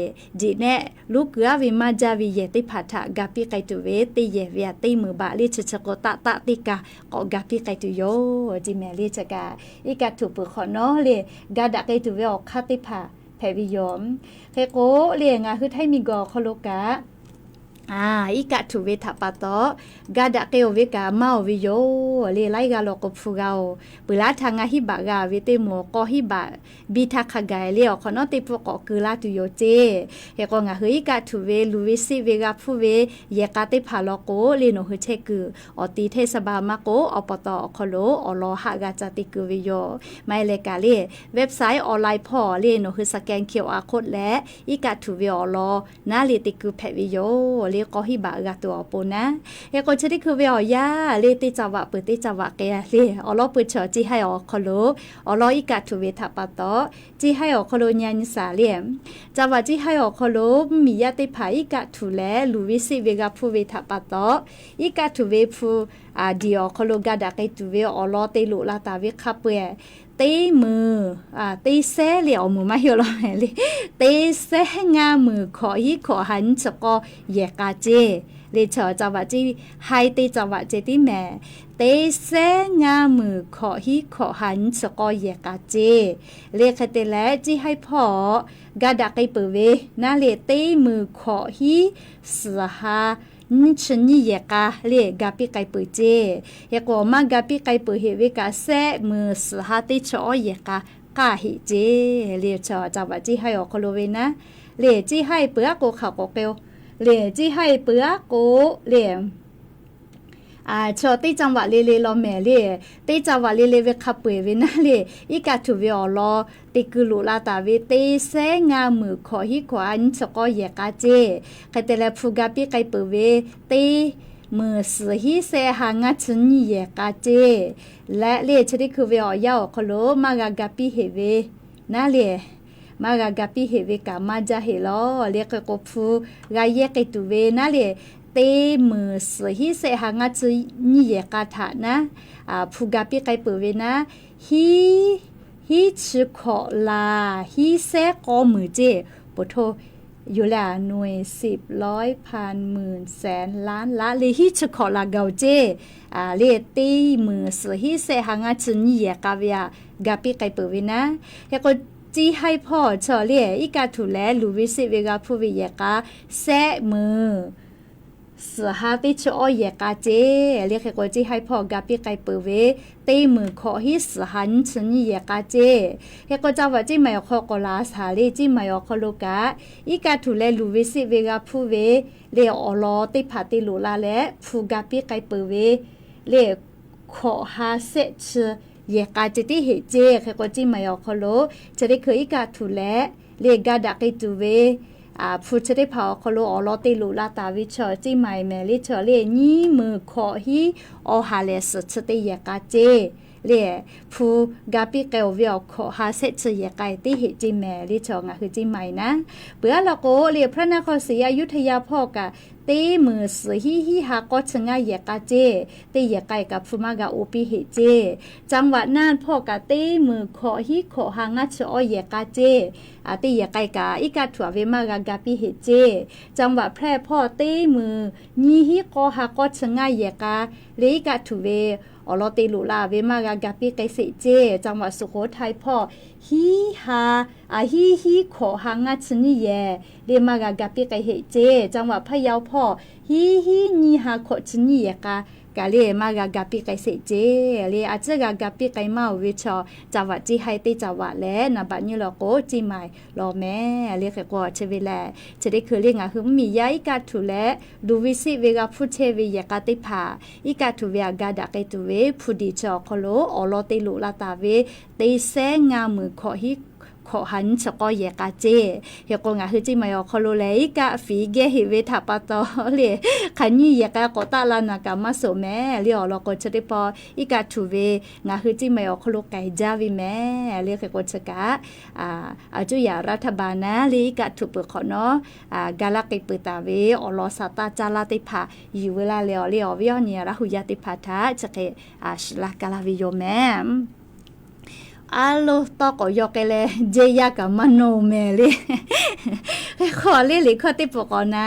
jiꞈ nehˆ luˉ kuiˬ aˉ ve maˇ jaˇ ve yehˬ teˇ hpaˍ htaꞈ ga piˇ k'ai tuˬ ve teˇ yehˬ ve aꞈ teˇ meunˍ baꞈ le chi chi k'o taˆ taˆ teˇ kaꞈ k'awꞈ ga piˇ k'ai tuˬ yoˬ ceˇ mehˍ le. Chi kaꞈ iˉ kaˆ htuꞈ peuˬ hk'awꞈ nawˉ le ga daꞈ k'ai tuˬ ve awˬ hk'aˇ teˇ hpaˍ hpehꞈ ve yoˬ. Hk'e k'o le, ngaˬ hui Htaiˇ miˬguiˬ awˬ hk'aw lo kaꞈ iˉ kaˆ htuꞈ ve htaꞈ pa taw ga daꞈ k'ai oˬ ve kaꞈ maˇ oˬ ve yoˬ le. Laiˉ g'aˇ lo k'o hpu g'a oˬ, peuˬ laˇ htaˇ ngaˇ hiˉ baꞈ g'a ve teˇ moˍ k'aw hiˉ baꞈ biˇ htaˇ hk'a gaˬ le awˬ hk'awꞈ nawˉ teˇ pfuhˆ k'awꞈ keu laˇ tuˬ yoˬ ceˇ. Hk'e k'o, ngaˬ hui iˉ kaˆ htuꞈ ve luˬ ve seˆ ve g'a hpfuhˇ ve yehˬ k'a teˇ hpaˍ law k'o le, nawˬ hui chehˇ kuiˬ awˬ ti เทศบาล maˇ k'o, awˬ pa taw awˬ hk'aw lo awˬ lawn haꞈ g'a ca te keu ve yoˬ. Maˇ heˆ leh kaꞈ le, website online hpawˇ le nawˬ hui scan QR code leh iˉ kaˆ htuꞈ ve awˬ lawn naˉ le te keu hpehꞈ ve yoˬ le. K'aw hiˉ baꞈ g'a tuˬ awˬ pon naˉ. Hk'e k'o, chi teˇ hkui ve awˬ yanˇ le teˇ ca vaꞈ peuˬ teˇ ca vaꞈ k'ai le awˬ lawn peuˬ chaw ciˇ haiˇ awˬ hk'aw lo awˬ lawn iˉ kaˆ htuꞈ ve htaꞈ pa taw, ciˇ haiˇ awˬ hk'aw lo nyi nyi shaˍ le, ca vaꞈ ciˇ haiˇ awˬ hk'aw lo mvuhˇmiˬ yaˇ teˇ hpaˍ iˉ kaˆ htuꞈ leh luˬ ve seˆ ve g'a hpfuhˇ ve htaꞈ pa taw, iˉ kaˆ htuꞈ ve hpu diˬ awˬ hk'aw lo ga daꞈ k'ai tuˬ ve awˬ lawn te loꞈ la taˍ ve hk'a peu-eˬ, teˇ meunˍ teˇ sehˉ le awˬ meunˍ maˇ heˆ law mehˍ le, teˇ sehˉ ngaˇ meunˍ hkawꞈ hiˉ hkawꞈ ha nyiˇ chi k'awˇ yehˬ k'a ceˇ le. Chaw ca vaꞈ ciˇ haiˇ teˇ ca vaꞈ ceh tiˉ mehˍ, teˇ sehˉ ngaˇ meunˍ hkawꞈ hiˉ hkawꞈ ha nyiˇ chi k'awˇ yehˬ k'a ceˇ le. Hk'e te leh, ciˇ haiˇ hpawˇ ga daꞈ k'ai peuˬ ve naˉ le, teˇ meunˍ hkawꞈ hiˉ suhˍ ha nyiˇ chi nyiˇ yehˬ k'a le ga piˇ k'ai peuˬ ceˇ. Hk'e k'o, maˇ ga piˇ k'ai peuˬ heˆ ve kaꞈ, sehˆ meunˍ suhˍ ha teˇ chi awˇ yehˬ k'a k'aˇ heˆ ceˇ le. Chaw ca vaꞈ ciˇ haiˇ awˬ hk'aw lo ve naˉ le, ciˇ haiˇ peuˬ aˉ k'o hk'aˬ k'awꞈ k'ai oˬ le, ciˇ haiˇ peuˬ aˉ k'o le, chaw teˇ ca vaꞈ le le law mehˍ le, teˇ ca vaꞈ le le ve hk'a peu-eˬ ve naˉ le, iˉ kaˆ htuꞈ ve awˬ lawn te keu loꞈ la taˍ ve teˇ sehˉ ngaˇ meunˍ hkawꞈ hiˉ hkawꞈ ha nyiˇ chi k'awˇ yehˬ k'a ceˇ. Hk'e te leh, hpu ga piˇ k'ai peuˬ ve teˇ meunˍ suhˍ hiˉ sehˆ ha ngaˇ chi nyiˇ yehˬ k'a ceˇ. Leh le chi teˇ hkui ve awˬ yanˇ awˬ hk'aw lo maˇ g'a ga piˇ heˆ ve naˉ le, maˇ g'a ga piˇ heˆ ve kaꞈ maˇ jaˇ heˆ law le. Hk'e k'o, hpu g'a yehˇ k'ai tuˬ ve naˉ le, teˇ meunˍ suhˍ hiˉ sehˆ ha ngaˇ chi nyiˇ yehˬ k'a htaꞈ naˉ, hpu ga piˇ k'ai peuˬ ve naˉ, hiˉ, hiˉ chi hkawꞈ laˬ hiˉ sehˉ k'awˇ meunˍ ceˇ. Poˬ hto yoˬ le, หน่วย สิบ ร้อย พัน หมื่น แสน ล้าน ล้าน le hiˉ chi hkawꞈ laˬ gaˬ oˬ ceˇ. Le teˇ meunˍ suhˍ hiˉ sehˆ ha ngaˇ chi nyiˇ yehˬ k'a ve aꞈ ga piˇ k'ai peuˬ ve naˉ. Hk'e k'o, ciˇ haiˇ hpawˇ chaw le iˉ kaˆ htuꞈ leh luˬ ve seˆ ve g'a hpfuhˇ ve yehˬ k'a sehˆ meunˍ suhˍ ha teˇ chi awˇ yehˬ k'a ceˇ le. Hk'e k'o, ceˇ haiˇ hpawˇ ga piˇ k'ai peuˬ ve teˇ meunˍ hkawꞈ hiˉ suhˍ ha nyiˇ chi nyiˇ yehˬ k'a ceˇ. Hk'e k'o, ca vaꞈ ceˇ maˬ awˬ hk'aw k'awꞈ laˬ shaˍ le. Ceˇ maˬ awˬ hk'aw lo kaꞈ, iˉ kaˆ htuꞈ leh luˬ ve seˆ ve g'a hpuˇ ve le, awˬ lawn teˇ hpaˍ te loꞈ la leh hpu ga piˇ k'ai peuˬ ve le, hkawꞈ ha sehˆ chi yehˬ k'a ceˇ teˇ heꞈ ceˇ. Hk'e k'o, ceˇ maˬ awˬ hk'aw lo chi teˇ hkui iˉ kaˆ htuꞈ leh le ga daꞈ k'ai tuˬ ve hpu chi teˇ hpaˍ awˬ hk'aw lo awˬ lawn te loꞈ la taˍ ve chaw ceˇ maˬ mehˍ le. Chaw le nyiˇ meunˍ hkawꞈ hiˉ awˬ ha lehˬ suhˍ chi teˇ yehˬ k'a ceˇ le, hpu ga piˇ k'ai-oˬ ve awˬ hkawꞈ ha sehˆ chi yehˬ k'a teˇ heꞈ ceˇ mehˍ le. Chaw ngaˬ hui ceˇ maˬ naˉ, peuˬ aˉ law k'o le, พระนครศรีอยุธยา hpawˇ kaꞈ teˇ meunˍ suhˍ hiˉ hiˉ ha k'awˇ chi ngaˇ yehˬ k'a ceˇ. Teˇ yehˬ k'a kaꞈ hpu maˇ g'a oˇ piˇ heꞈ ceˇ. จังหวัดน่าน hpawˇ kaꞈ teˇ meunˍ hkawꞈ hiˉ hkawꞈ ha ngaˇ chi awˇ yehˬ k'a ceˇ. Teˇ yehˬ k'a kaꞈ iˉ kaˆ htuꞈ a ve maˇ g'a ga piˇ heꞈ ceˇ. จังหวัดแพร่ hpawˇ teˇ meunˍ nyiˇ hiˉ k'awˇ ha k'awˇ chi ngaˇ yehˬ k'a le iˉ kaˆ htuꞈ ve awˬ lawn te loꞈ la ve maˇ g'a ga piˇ k'ai sheˍ ceˇ. จังหวัดสุโขทัย hpawˇ hiˉ ha, hiˉ hiˉ hkawꞈ ha ngaˇ chi nyiˇ yehˬ le maˇ g'a ga piˇ k'ai heꞈ ceˇ. จังหวัดพะเยา hpawˇ hiˉ hiˉ nyiˇ ha hkawꞈ chi nyiˇ yehˬ k'a kaꞈ le maˇ g'a ga piˇ k'ai sheˍ ceˇ. Le a ciˉ g'a ga piˇ k'ai maˇ-oˬ ve chaw, ca vaꞈ ceˇ haiˇ teˇ ca vaꞈ leh naˍ baꞈ nyi law k'o, ceˇ maˬ law mehˍ le. Hk'e k'o, chi ve lehˬ chi teˇ hkui le ngaˬ hui mvuhˇmiˬ yaˇ iˉ kaˆ htuꞈ leh luˬ ve seˆ ve g'a hpuˇ chehˇ ve yehˬ k'a teˇ hpaˍ iˉ kaˆ htuꞈ ve aꞈ ga daꞈ k'ai tuˬ ve hpu diˍ chi awˬ hk'aw lo awˬ lawn te loꞈ la taˍ ve teˇ sehˉ ngaˇ meunˍ hkawꞈ hiˉ hkawꞈ ha nyiˇ chi k'awˇ yehˬ k'a ceˇ. Hk'e k'o, ngaˬ hui ceˇ maˬ awˬ hk'aw lo lehˬ iˉ kaˆ fiˍ gehˇ heꞈ ve htaꞈ pa taw le, hk'aˬ nyiˇ yehˬ k'a k'awꞈ taˆ la naˬ kaꞈ maˇ suhˍ mehˍ le. Awˬ lawn k'o, chi teˇ pawˆ iˉ kaˆ htuꞈ ve ngaˬ hui ceˇ maˬ awˬ hk'aw lo k'ai jaˇ ve mehˍ le. Hk'e k'o, chi kaꞈ a cuˇ yaꞈ รัฐบาล naˉ le iˉ kaˆ htuꞈ peuˬ hk'awꞈ nawˉ ga laˇ k'ai peuˬ taˍ ve awˬ lawn saˍ taˇ caˇ laˇ teˇ hpaˍ yuˬ veu laˇ leh awˬ le awˬ viˉ awˬ nyi Laˇ huˍ yaˇ teˇ hpaˍ htaꞈ chi hk'e shiˍ laˇ kaˇ laˇ ve yoˬ mehˍ. A lo, tawˇ k'awꞈ yaw k'ai leh jehˇ yaˇ kaꞈ maˇ nawˬ mehˍ le. Hk'e k'o le, liꞈ hkawˇ teˇ peuˬ k'awꞈ na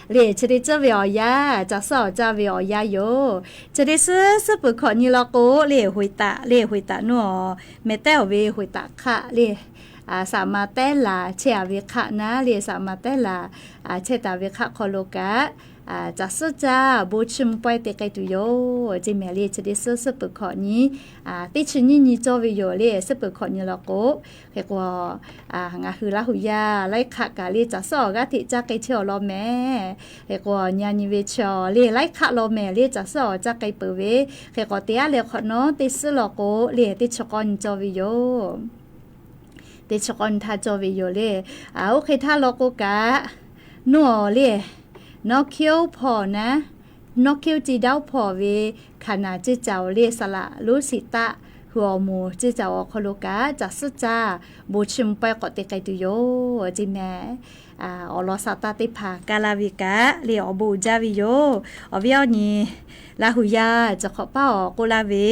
le, chi teˇ tcuhˉ ve awˬ yanˇ, caˬ suhˉ awˬ caˇ ve awˬ yanˇ yoˬ. Chi teˇ suhˉ suhˉ peuˬ hkawꞈ nyi law k'o le, hoꞈ taꞈ le, hoꞈ taꞈ nuˇ awˬ meh tehˉ awˬ ve hoꞈ taꞈ hk'aˆ le, saˍ maˍ tehˉ laˬ chehˇ a ve hk'aˆ naˉ le, saˍ maˍ tehˉ laˬ chehˇ taˍ ve hk'aˆ hk'aw lo kaꞈ caˬ suhˉ caˇ bon chiˇ mvuh pawehˇ te k'ai tuˬ yoˬ ceˇ mehˍ le. Chi teˇ suhˉ suhˉ peuˬ hkawꞈ nyi teˇ chi nyiˇ nyi cawˇ ve yoˬ le. Suhˉ peuˬ hkawꞈ nyi law k'o, hk'e k'o, ngaˬ hui Laˇ huˍ yaˇ laiˉ hk'aˆ kaꞈ le caˬ suhˉ awˬ g'aˇ hteꞈ caˇ k'ai chehˇ awˬ lawn mehˍ. Hk'e k'o, nyi nyi ve chaw le laiˉ hk'aˆ law mehˍ le caˬ suhˉ awˬ caˇ k'ai peuˬ ve. Hk'e k'o, te aˉ leh hk'awꞈ nawˉ teˇ suhˉ law k'o le, teˇ chi k'awˇ nyi cawˇ ve yoˬ. Teˇ chi k'awˇ nyi htaˇ cawˇ ve yoˬ le. Oˇ hk'e htaˇ law k'o kaꞈ, nuˇ awˬ le, nawˉ hkiˇ oˉ hpawˇ naˉ, nawˉ hkiˇ oˉ ci daˇ oˉ hpawˇ ve hkaˍ naˍ ceˇ caˬ oˬ le, saˍ laꞈ lonˉ shiˍ taˆ hui awˬ moˍ ceˇ caˬ awˬ hk'aw lo kaꞈ caˬ suhˉ caˇ bon chiˇ mvuh pawehˇ k'awꞈ te k'ai tuˬ yoˬ ceˇ mehˍ. Awˬ lawn saˍ taˇ teˇ hpaˍ kaˇ laˇ ve kaꞈ le awˬ bon uiˍ jaˇ ve yoˬ. Awˬ viˉ awˬ nyi Laˇ huˍ yaˇ cawˬ hk'awꞈ paˉ awˬ k'oˆ laˇ ve,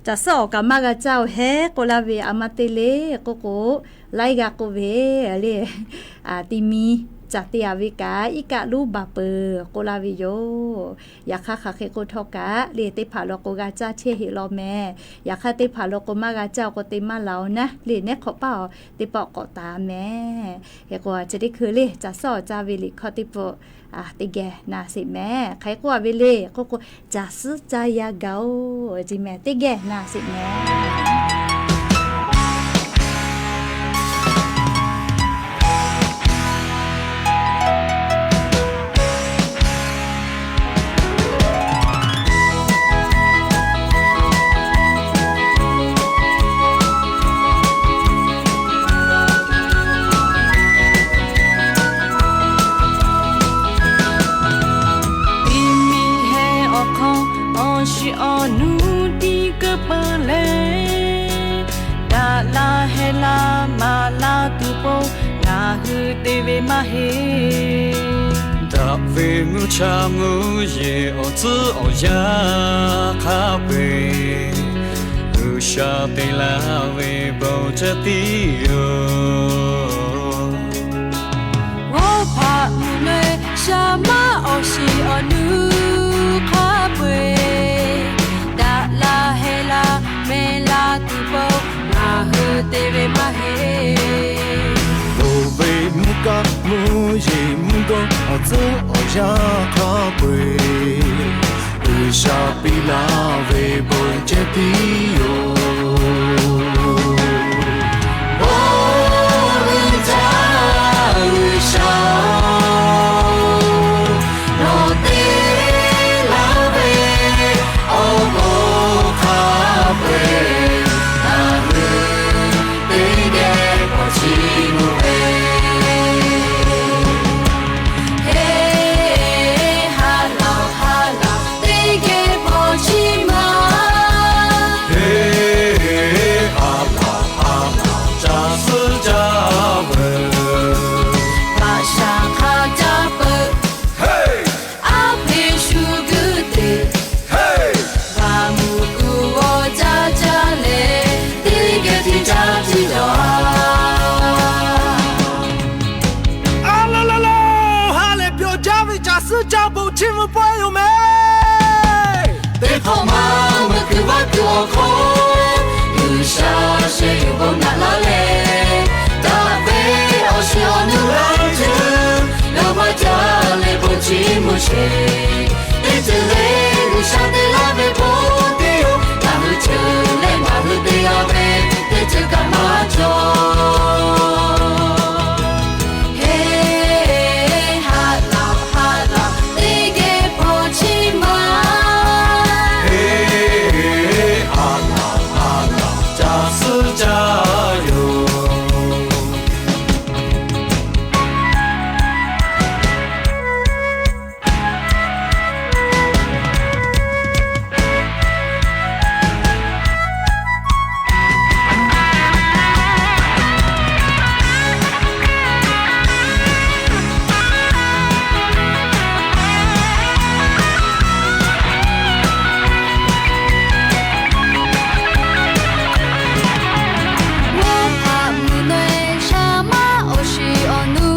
caˬ suhˉ awˬ kaꞈ maˇ g'a caˇ oˬ hehˉ k'oˆ laˇ ve a ma te le k'oˆ k'o, laiˉ g'aˇ k'oˆ ve le, ti mi caˬ te a ve kaꞈ iˉ kaˆ lonˉ baˬ peuˬ k'oˆ laˇ ve yoˬ. Yaꞈ hk'aˇ hk'aˬ hk'e k'oˆ htawˇ kaꞈ le, teˇ hpaˍ lo k'o g'a caˇ chehˇ heꞈ law mehˍ. Yaꞈ hk'aˇ teˇ hpaˍ lo k'o maˇ g'a caˇ k'o te maˇ laˬ oˬ naˉ le, nehˉ hk'awꞈ paˉ awˬ teˇ pawˆ k'awꞈ taˍ mehˍ. Hk'e k'o, chi teˇ hkui le caˬ suhˉ awˬ caˇ ve liꞈ hkawˇ teˇ pawˆ teˇ geh na sheˍ mehˍ. Hk'aˬ hk'e k'oˆ a ve le k'oˆ k'o, caˬ suhˉ caˇ yaˇ gaˬ oˬ ceˇ mehˍ, teˇ geh na sheˍ mehˍ. Ti mi heh awˬ hk'aw, awˬ shiˍ awˬ nu tiˇ keu peuˬ leh, daꞈ la heh la maˍ la tuˬ pon ngaˬ hui te ve maˇ heˆ. Daꞈ ve mvuhˇ cha mvuhˇ yeˬ awˬ tcuhˉ awˬ yanˇ hk'a peu-eˬ, G'uiˬsha te laˇ ve bon caˇ tiˉ yoˬ. G'awˇ hpaꞈ mvuhˇ leh shaˍ maˉ awˬ shiˍ awˬ nu hk'a peu-eˬ, daꞈ la heh la meh la tuˬ pon ngaˬ hui te ve maˇ heˆ. Loˍ ve mvuhˇ kaˆ mvuhˇ yeˬ mvuhˇ dawˇ awˬ tcuhˉ awˬ yanˇ hk'a peuˬ. G'uiˬsha piˇ laˇ ve bon cehˇ tiˉ yoˬ. Bon uiˍ jaˇ G'uiˬsha-oˬ, nawˬ te laˇ ve awˬ bon hk'a peu-eˬ, ngaˬ hui teˇ geh k'awꞈ chiˇ mvuh ve. Heˍ, haꞈ laˬ haꞈ laˬ teˇ geh hpaw chiˇ ma. Heˍ, haꞈ laˬ haꞈ laˬ ca suhˉ caˇ veuˬ. Haꞈ shaˍ hk'a caˇ peuˬ. Aˉ hpeꞈ shu guˇ teꞈ, baˬ muꞈ kuˬ g'awˇ caˇ caˇ leh, teˇ geh tiꞈ caˇ tiꞈ dawˬ. A la la la, ha lehˬ pyawˬ jaˇ ve caˬ suhˉ caˇ bon chiˇ mvuh pawehˇ yoˬ mehˍ. Teˇ hk'awꞈ ma meuꞈ kuiˬ vaˇ kuiˬ awˬ hk'aw, G'uiˬsha sheh yuˬ bon naꞈ laˇ leh, daꞈ ve awˬ shiˍ awˬ nu laiˉ ceuˬ, g'a maˇ jaˇ leh bon chiˇ mvuh sheˍ. Teˇ ceuˬ le G'uiˬsha te laˇ ve bon teˇ yoˬ, ngaˬ hui ceuˬ leh ngaˬ hui te g'a ve, teˇ ceuˬ kaꞈ maˇ cawˬ. Heˍ, haꞈ laˬ haꞈ laˬ teˇ geh hpaw chiˇ ma. Heˍ, haꞈ laˬ haꞈ laˬ ca suhˉ caˇ yoˬ. Mvuhˇ hpaꞈ mvuhˇ naw-e sha maˉ awˬ shiˍ awˬ nu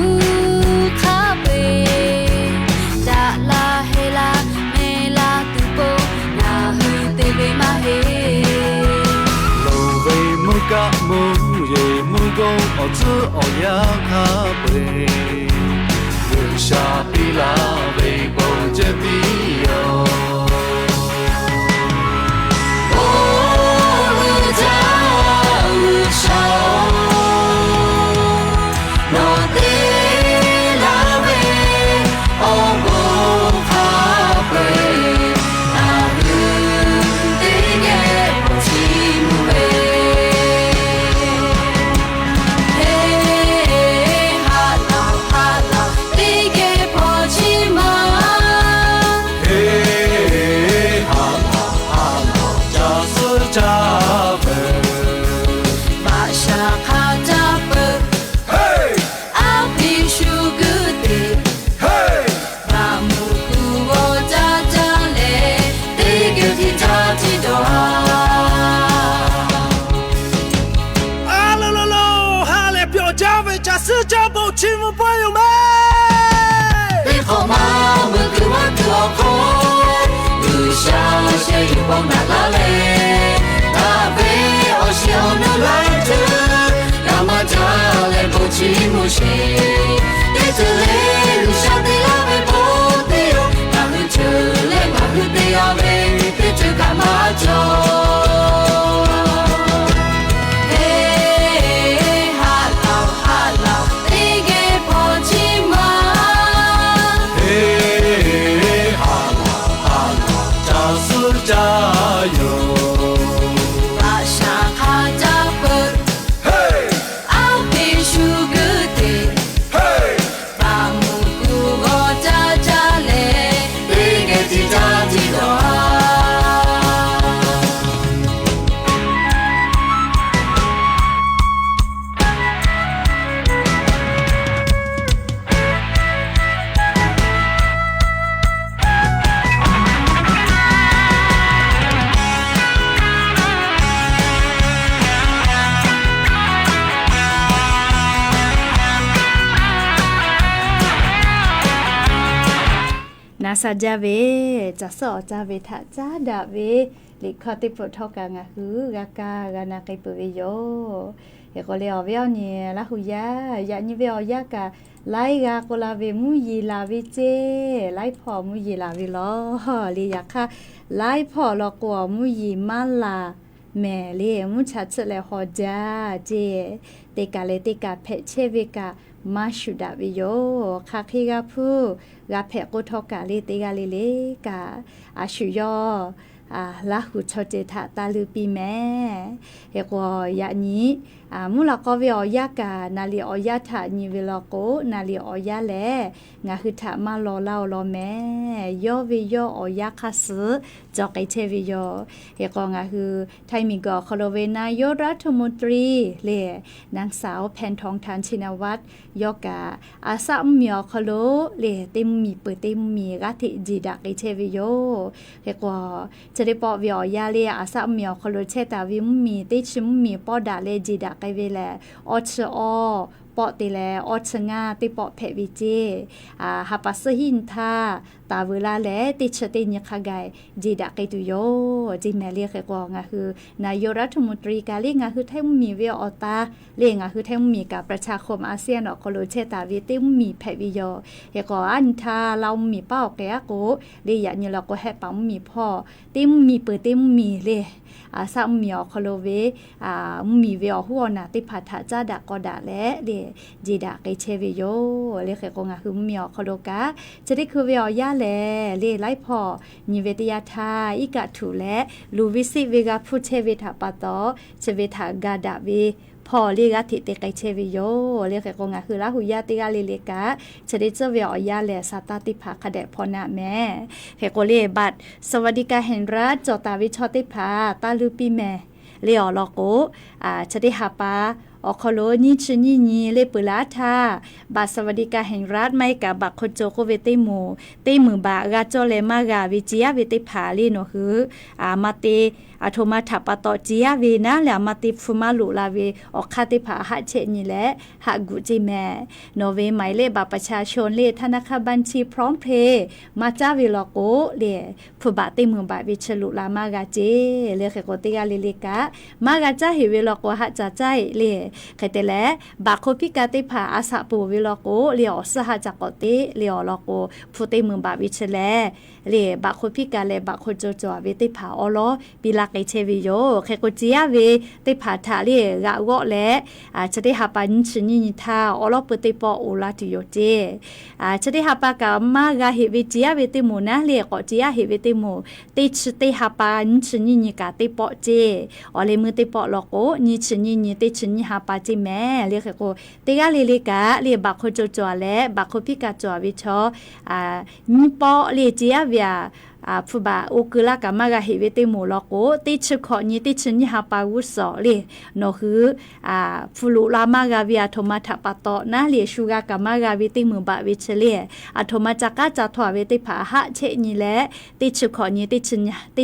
hk'a peu-eˬ, daꞈ la heh la meh la tuˬ po ngaˬ hui te ve maˇ heˆ. Loˍ ve mvuhˇ kaˆ mvuhˇ yeˬ mvuhˇ g'awˇ awˬ tcuhˉ awˬ yanˇ hk'a peu-eˬ, G'uiˬsha piˇ laˇ ve bon cehˇ tiˉ yoˬ. Bon uiˍ jaˇ G'uiˬsha-oˬ, nawˬ te laˇ ve awˬ bon hk'a peu-eˬ, ngaˬ hui teˇ geh hpaw chiˇ mvuh ve. Heˍ, haꞈ laˬ haꞈ laˬ teˇ geh hpaw chiˇ ma. Heˍ, haꞈ laˬ haꞈ laˬ ca suhˉ caˇ veuˬ. Baꞈ shaˍ hk'a caˇ peuˬ. Aˉ hpeꞈ shu guˇ teꞈ, baˬ muꞈ kuˬ g'awˇ caˇ caˇ leh, teˇ geh tiꞈ caˇ tiꞈ dawˬ. A la la la, ha lehˬ pyawˬ jaˇ ve caˬ suhˉ caˇ bon chiˇ mvuh pawehˇ yoˬ mehˍ. Teˇ hk'awꞈ ma meuꞈ kuiˬ vaˇ kuiˬ awˬ hk'aw, G'uiˬsha sheh yuˬ bon naꞈ laˇ leh, daꞈ ve awˬ shiˍ awˬ nu laiˉ ceuˬ, g'a maˇ jaˇ leh bon chiˇ mvuh sheˍ. Teˇ ceuˬ le G'uiˬsha te laˇ ve bon teˇ yoˬ, ngaˬ hui ceuˬ leh ngaˬ hui te g'a ve, teˇ ceuˬ kaꞈ maˇ cawˬ. Heˍ, haꞈ laˬ haꞈ laˬ teˇ geh hpaw chiˇ ma. Heˍ, haꞈ laˬ haꞈ laˬ ca suhˉ caˇ yoˬ. Baꞈ shaˍ hk'a caˇ peuˬ. Aˉ hpeꞈ shu guˇ teꞈ, baˬ muꞈ kuˬ g'awˇ caˇ caˇ leh, teˇ geh tiꞈ caˇ tiꞈ dawˬ. Na sha jaˇ ve, caˬ suhˉ awˬ caˇ ve htaꞈ caˉ daꞈ ve liꞈ hkawˇ teˇ hpfuhˆ htawˇ kaꞈ ngaˬ hui g'a kaˇ g'a na k'ai peuˬ ve yoˬ. Hk'e k'o leh awˬ viˉ awˬ nyi Laˇ hu yaˇ, yaꞈ nyi ve awˬ yanˇ kaꞈ Laiˉ g'a k'oˆ la ve, mvuhˇ yeˬ laˬ ve ceˇ. Laiˉ hpawˇ mvuhˇ yeˬ laˬ ve law le. Yaꞈ hk'aˇ, laiˉ hpawˇ law k'o, mvuhˇ yeˬ maˇ laˬ mehˍ le. Mvuhˇ cha tsuhˆ leh haw jaˇ ceˇ. Teˇ kaˬ leh teˇ kaˬ hpehꞈ chehˇ ve kaꞈ maˇ shuˍ daꞈ ve yoˬ. Hk'aˬ hk'e g'a hpuˇ g'a hpehꞈ k'o htawˇ kaꞈ le, teˇ g'aˇ le le kaꞈ a shu yawˇ Laˇ huˍ chaw ceuˬ htaꞈ taˇ leuˇ piˇ mehˍ. Hk'e k'o, yaꞈ nyi mvuhˇ lawꞈ k'aw ve awˬ yanˇ kaꞈ, naˍ liꞈ awˬ yanˇ htaꞈ nyi ve law k'o, naˍ liꞈ awˬ yanˇ lehˬ ngaˬ hui htaꞈ maˇ law laˇ-oˬ law mehˍ. Yawˇ ve yawˇ awˬ yanˇ hk'aˇ suh cawˬ k'ai chehˇ ve yoˬ. Hk'e k'o, ngaˬ hui Htaiˇ miˬ guiˬ awˬ hk'aw lo ve นายกรัฐมนตรี le, นางสาว แพทองธาร ชินวัตร yawˇ kaꞈ a shaˆ mvuhˇ miˬ awˬ hk'aw lo le, teˇ mvuhˇ miˬ peuˬ teˇ mvuhˇ miˬ g'aˇ hteꞈ jeˬ daꞈ k'ai chehˇ ve yoˬ. Hk'e k'o, chi teˇ pawˆ ve awˬ yanˇ le, a shaˆ mvuhˇ miˬ awˬ hk'aw lo chehˇ taˍ ve mvuhˇ miˬ teˇ chi mvuhˇ miˬ pawˆ daꞈ leh jeˬ daꞈ k'ai ve lehˬ, awˇ chi awˇ pawˆ te leh awˇ chi ngaˇ teˇ pawˆ hpehꞈ ve ceˇ. Ha pa suhˉ hiˉ nyi htaˇ taˍ veuˬ la leh, teˇ chi teˇ nyi hk'a gaˬ jeˬ daꞈ k'ai tuˬ yoˬ ceˇ mehˍ le. Hk'e k'o, ngaˬ hui นายกรัฐมนตรี kaꞈ le, ngaˬ hui Htaiˇ mvuhˇ miˬ ve awˬ ta le, ngaˬ hui Htaiˇ mvuhˇ miˬ kaꞈ ประชาคมอาเซียน awˬ hk'aw lo chehˇ taˍ ve teˇ mvuhˇ miˬ hpehꞈ ve yoˬ. Hk'e k'o, a nyi htaˇ Laˇ mvuhˇ miˬ paˉ awˬ k'ehˬ aˉ k'o le, yaꞈ nyi law k'o, Hehˆ paˍ mvuhˇ miˬ hpawˇ teˇ mvuhˇ miˬ peuˬ teˇ mvuhˇ miˬ le, a shaˆ mvuhˇ miˬ awˬ hk'aw lo ve mvuhˇ miˬ ve awˬ hoˉ awˬ naˬ teˇ hpaˍ htaꞈ caˉ daꞈ k'aw daꞈ leh le, jeˬ daꞈ k'ai chehˇ ve yoˬ le. Hk'e k'o, ngaˬ hui mvuhˇ miˬ awˬ hk'aw lo kaꞈ chi teˇ hkui ve awˬ yanˇ lehˬ le, laiˉ hpawˇ nyi ve teˇ yanˇ htaˇ iˉ kaˆ htuꞈ leh luˬ ve siˆ ve g'a hpuˇ chehˇ ve htaꞈ pa taw, chi ve htaꞈ ga daꞈ ve hpawˇ le g'aˇ hteꞈ te k'ai chehˇ ve yoˬ le. Hk'e k'o, ngaˬ hui Laˇ huˍ yaˇ teˇ g'aˇ le le kaꞈ chi teˇ tcuhˉ ve awˬ yanˇ lehˬ, saˍ taˇ teˇ hpaˍ hk'a dehꞈ hpaw naˆ mehˍ. Hk'e k'o le, บัตรสวัสดิการแห่งรัฐ cawˬ taˍ ve chaw teˇ hpaˍ taˇ leuˇ piˇ mehˍ le. Awˬ lawn k'o, chi teˇ ha pa awˬ hk'aw lo nyiˇ chi nyiˇ nyi le peuˬ laˇ htaˇ, บัตรสวัสดิการแห่งรัฐ maˇ heˆ kaꞈ บัตรคนจน k'oˆ ve teˇ moˍ, teˇ meunˍ baꞈ g'a cawˇ leh maˇ g'a ve ce yaˇ ve teˇ hpaˍ le, nawˬ hui a ma te, aˬ htoꞈ ma htaꞈ pa taw ce yaˇ ve naˉ leh, a ma te hpu maˇ loꞈ la ve awˬ hk'aˇ teˇ hpaˍ haˆ chehˇ nyi leh haˆ guꞈ ceˇ mehˍ. Nawˬ ve หมายเลขบัตรประชาชน le ธนาคารบัญชีพร้อมเพย์ maˇ caˉ ve law k'o le, hpu baꞈ teˇ meunˍ baꞈ ve chi loꞈ la maˇ g'a ceˇ le. Hk'e k'o, teˇ g'aˇ le le kaꞈ maˇ g'a caˉ heꞈ ve law k'o, haˆ ca caˇ heˆ le. Hk'e te leh, บัตรคนพิการ teˇ hpaˍ a shaꞈ ponˬ ve law k'o le, awˬ suhˉ haˆ ca k'awꞈ teˇ le. Awˬ lawn k'o, hpu teˇ meunˍ baꞈ ve chi leh le, บัตรคนพิการ leh บัตรคนจน cawˬ ve teˇ hpaˍ awˉ lawˉ piˇ laˇ k'ai chehˇ ve yoˬ. Hk'e k'o, ce yaˇ ve teˇ hpaˍ htaꞈ le g'aꞈ g'awˆ leh, chi teˇ ha pa nyiˇ chi nyiˇ nyi htaˇ awˉ lawˉ peu teˇ pawˆ oˬ la tuˬ yoˬ ceˇ. Chi teˇ ha pa kaꞈ maˇ g'a heꞈ ve ce yaˇ ve teˇ moˍ naˉ le, k'awꞈ ce yaˇ heꞈ ve teˇ moˍ, teˇ chi teˇ ha pa nyiˇ chi nyiˇ nyi kaꞈ teˇ pawˆ ceˇ. Awˬ leh meuˇ teˇ pawˆ law k'o, nyiˇ chi nyiˇ nyi teˇ chi nyiˇ ha pa ceˇ mehˍ le. Hk'e k'o, teˇ g'aˇ le le kaꞈ le, บัตรคนจน cawˬ leh บัตรคนพิการ cawˬ ve chaw nyiˇ pawˆ le ce yaˇ ve aꞈ, hpu baꞈ oˇ keu laˇ kaꞈ maˇ g'a heꞈ ve teˇ moˍ law k'o, teˇ chi hkawꞈ nyi teˇ chi nyiˇ ha pa g'uˇ suhˍ le, nawˬ hui hpu loꞈ la maˇ g'a ve aˬ htoꞈ ma htaꞈ pa taw naˉ le, shu g'a kaꞈ maˇ g'a ve teˇ meunˍ baꞈ ve chi le, aˬ htoꞈ ma ca k'aˉ ca htaw ve teˇ hpaˍ haˆ chehˇ nyi leh, teˇ chi hkawꞈ nyi teˇ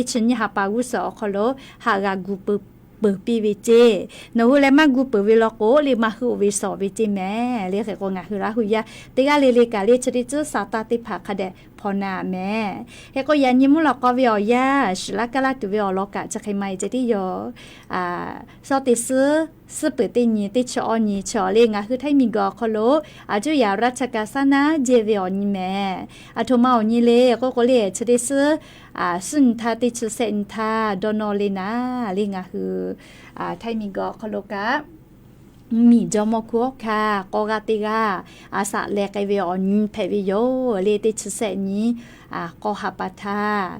chi nyiˇ ha pa g'uˇ suhˍ awˬ hk'aw lo haˆ g'a gu peuˬ peuˬ piˇ ve ceˇ. Nawˬ hui leh maˇ gu peuˬ ve law k'o le, maˇ hui oˇ ve shawˍ ve ceˇ mehˍ le. Hk'e k'o, ngaˬ hui Laˇ huˍ yaˇ teˇ g'aˇ le le kaꞈ le, chi teˇ tcuhˉ saˍ taˇ teˇ hpaˍ hk'a dehꞈ hpaw naˆ mehˍ. Hk'e k'o, yaꞈ nyi mvuhˇ lawꞈ k'aw ve awˬ yanˇ, shiˍ laˇ kaˇ laˇ tuˬ ve awˬ lawn kaꞈ chi hk'e maˇ heˆ ceh tiˉ yoˬ. Suhˉ teˇ suhˉ, suhˉ peuˬ teˇ nyi, teˇ chi awˇ nyi chi awˬ le, ngaˬ hui Htaiˇ miˬ guiˬ awˬ hk'aw lo aˬ cuˇ yaꞈ ราชการ saˉ naˉ jehˇ ve awˬ nyi mehˍ. Aˬ htoꞈ ma awˬ nyi le k'oˆ k'o le, chi teˇ suhˉ suhˉ nyi htaˇ teˇ chi sehˆ nyi htaˇ dawˇ nawˇ le naˉ le, ngaˬ hui Htaiˇ miˬ guiˬ awˬ hk'aw lo kaꞈ mvuhˇ miˬ jawˇ mawˇ hkuˇ awˉ hkanˇ k'awˇ g'aˇ teˇ g'aˇ a shaꞈ leh k'ai ve awˬ nyi hpehꞈ ve yoˬ le. Teˇ chi sehˆ nyi k'awˇ ha pa htaˇ,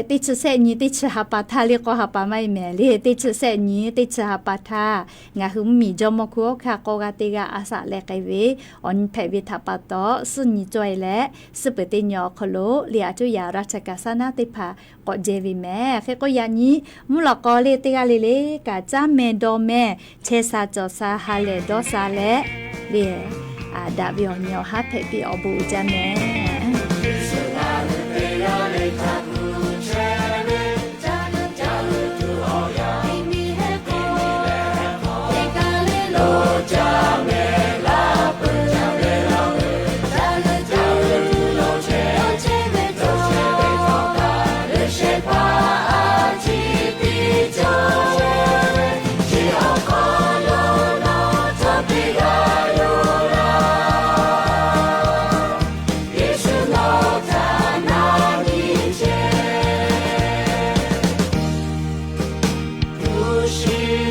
teˇ chi sehˆ nyi teˇ chi ha pa htaˇ le, k'awˇ ha pa maˇ heˆ mehˍ le, teˇ chi sehˆ nyi teˇ chi ha pa htaˇ, ngaˬ hui mvuhˇ miˬ jawˇ mawˇ hkuˇ awˉ hkanˇ k'awˇ g'aˇ teˇ g'aˇ a shaꞈ leh k'ai ve awˬ nyi hpehꞈ ve htaꞈ pa taw, suhˉ nyi caweh leh suhˉ peuˬ teˇ nyi awˬ hk'aw lo le, aˬ cuˇ yaꞈ ราชการ saˉ naˉ teˇ hpaˍ k'awꞈ jehˇ ve mehˍ. Hk'e k'o, yaꞈ nyi mvuhˇ lawꞈ k'aw le teˇ g'aˇ le le kaꞈ caˉ meh dawˇ meh, chehˇ sha cawˬ sha, ha lehˬ dawˇ sha leh le, daꞈ ve awˬ nyi awˬ haˉ hpehꞈ piˇ awˬ bon uiˍ jaˇ mehˍ. Shiˍ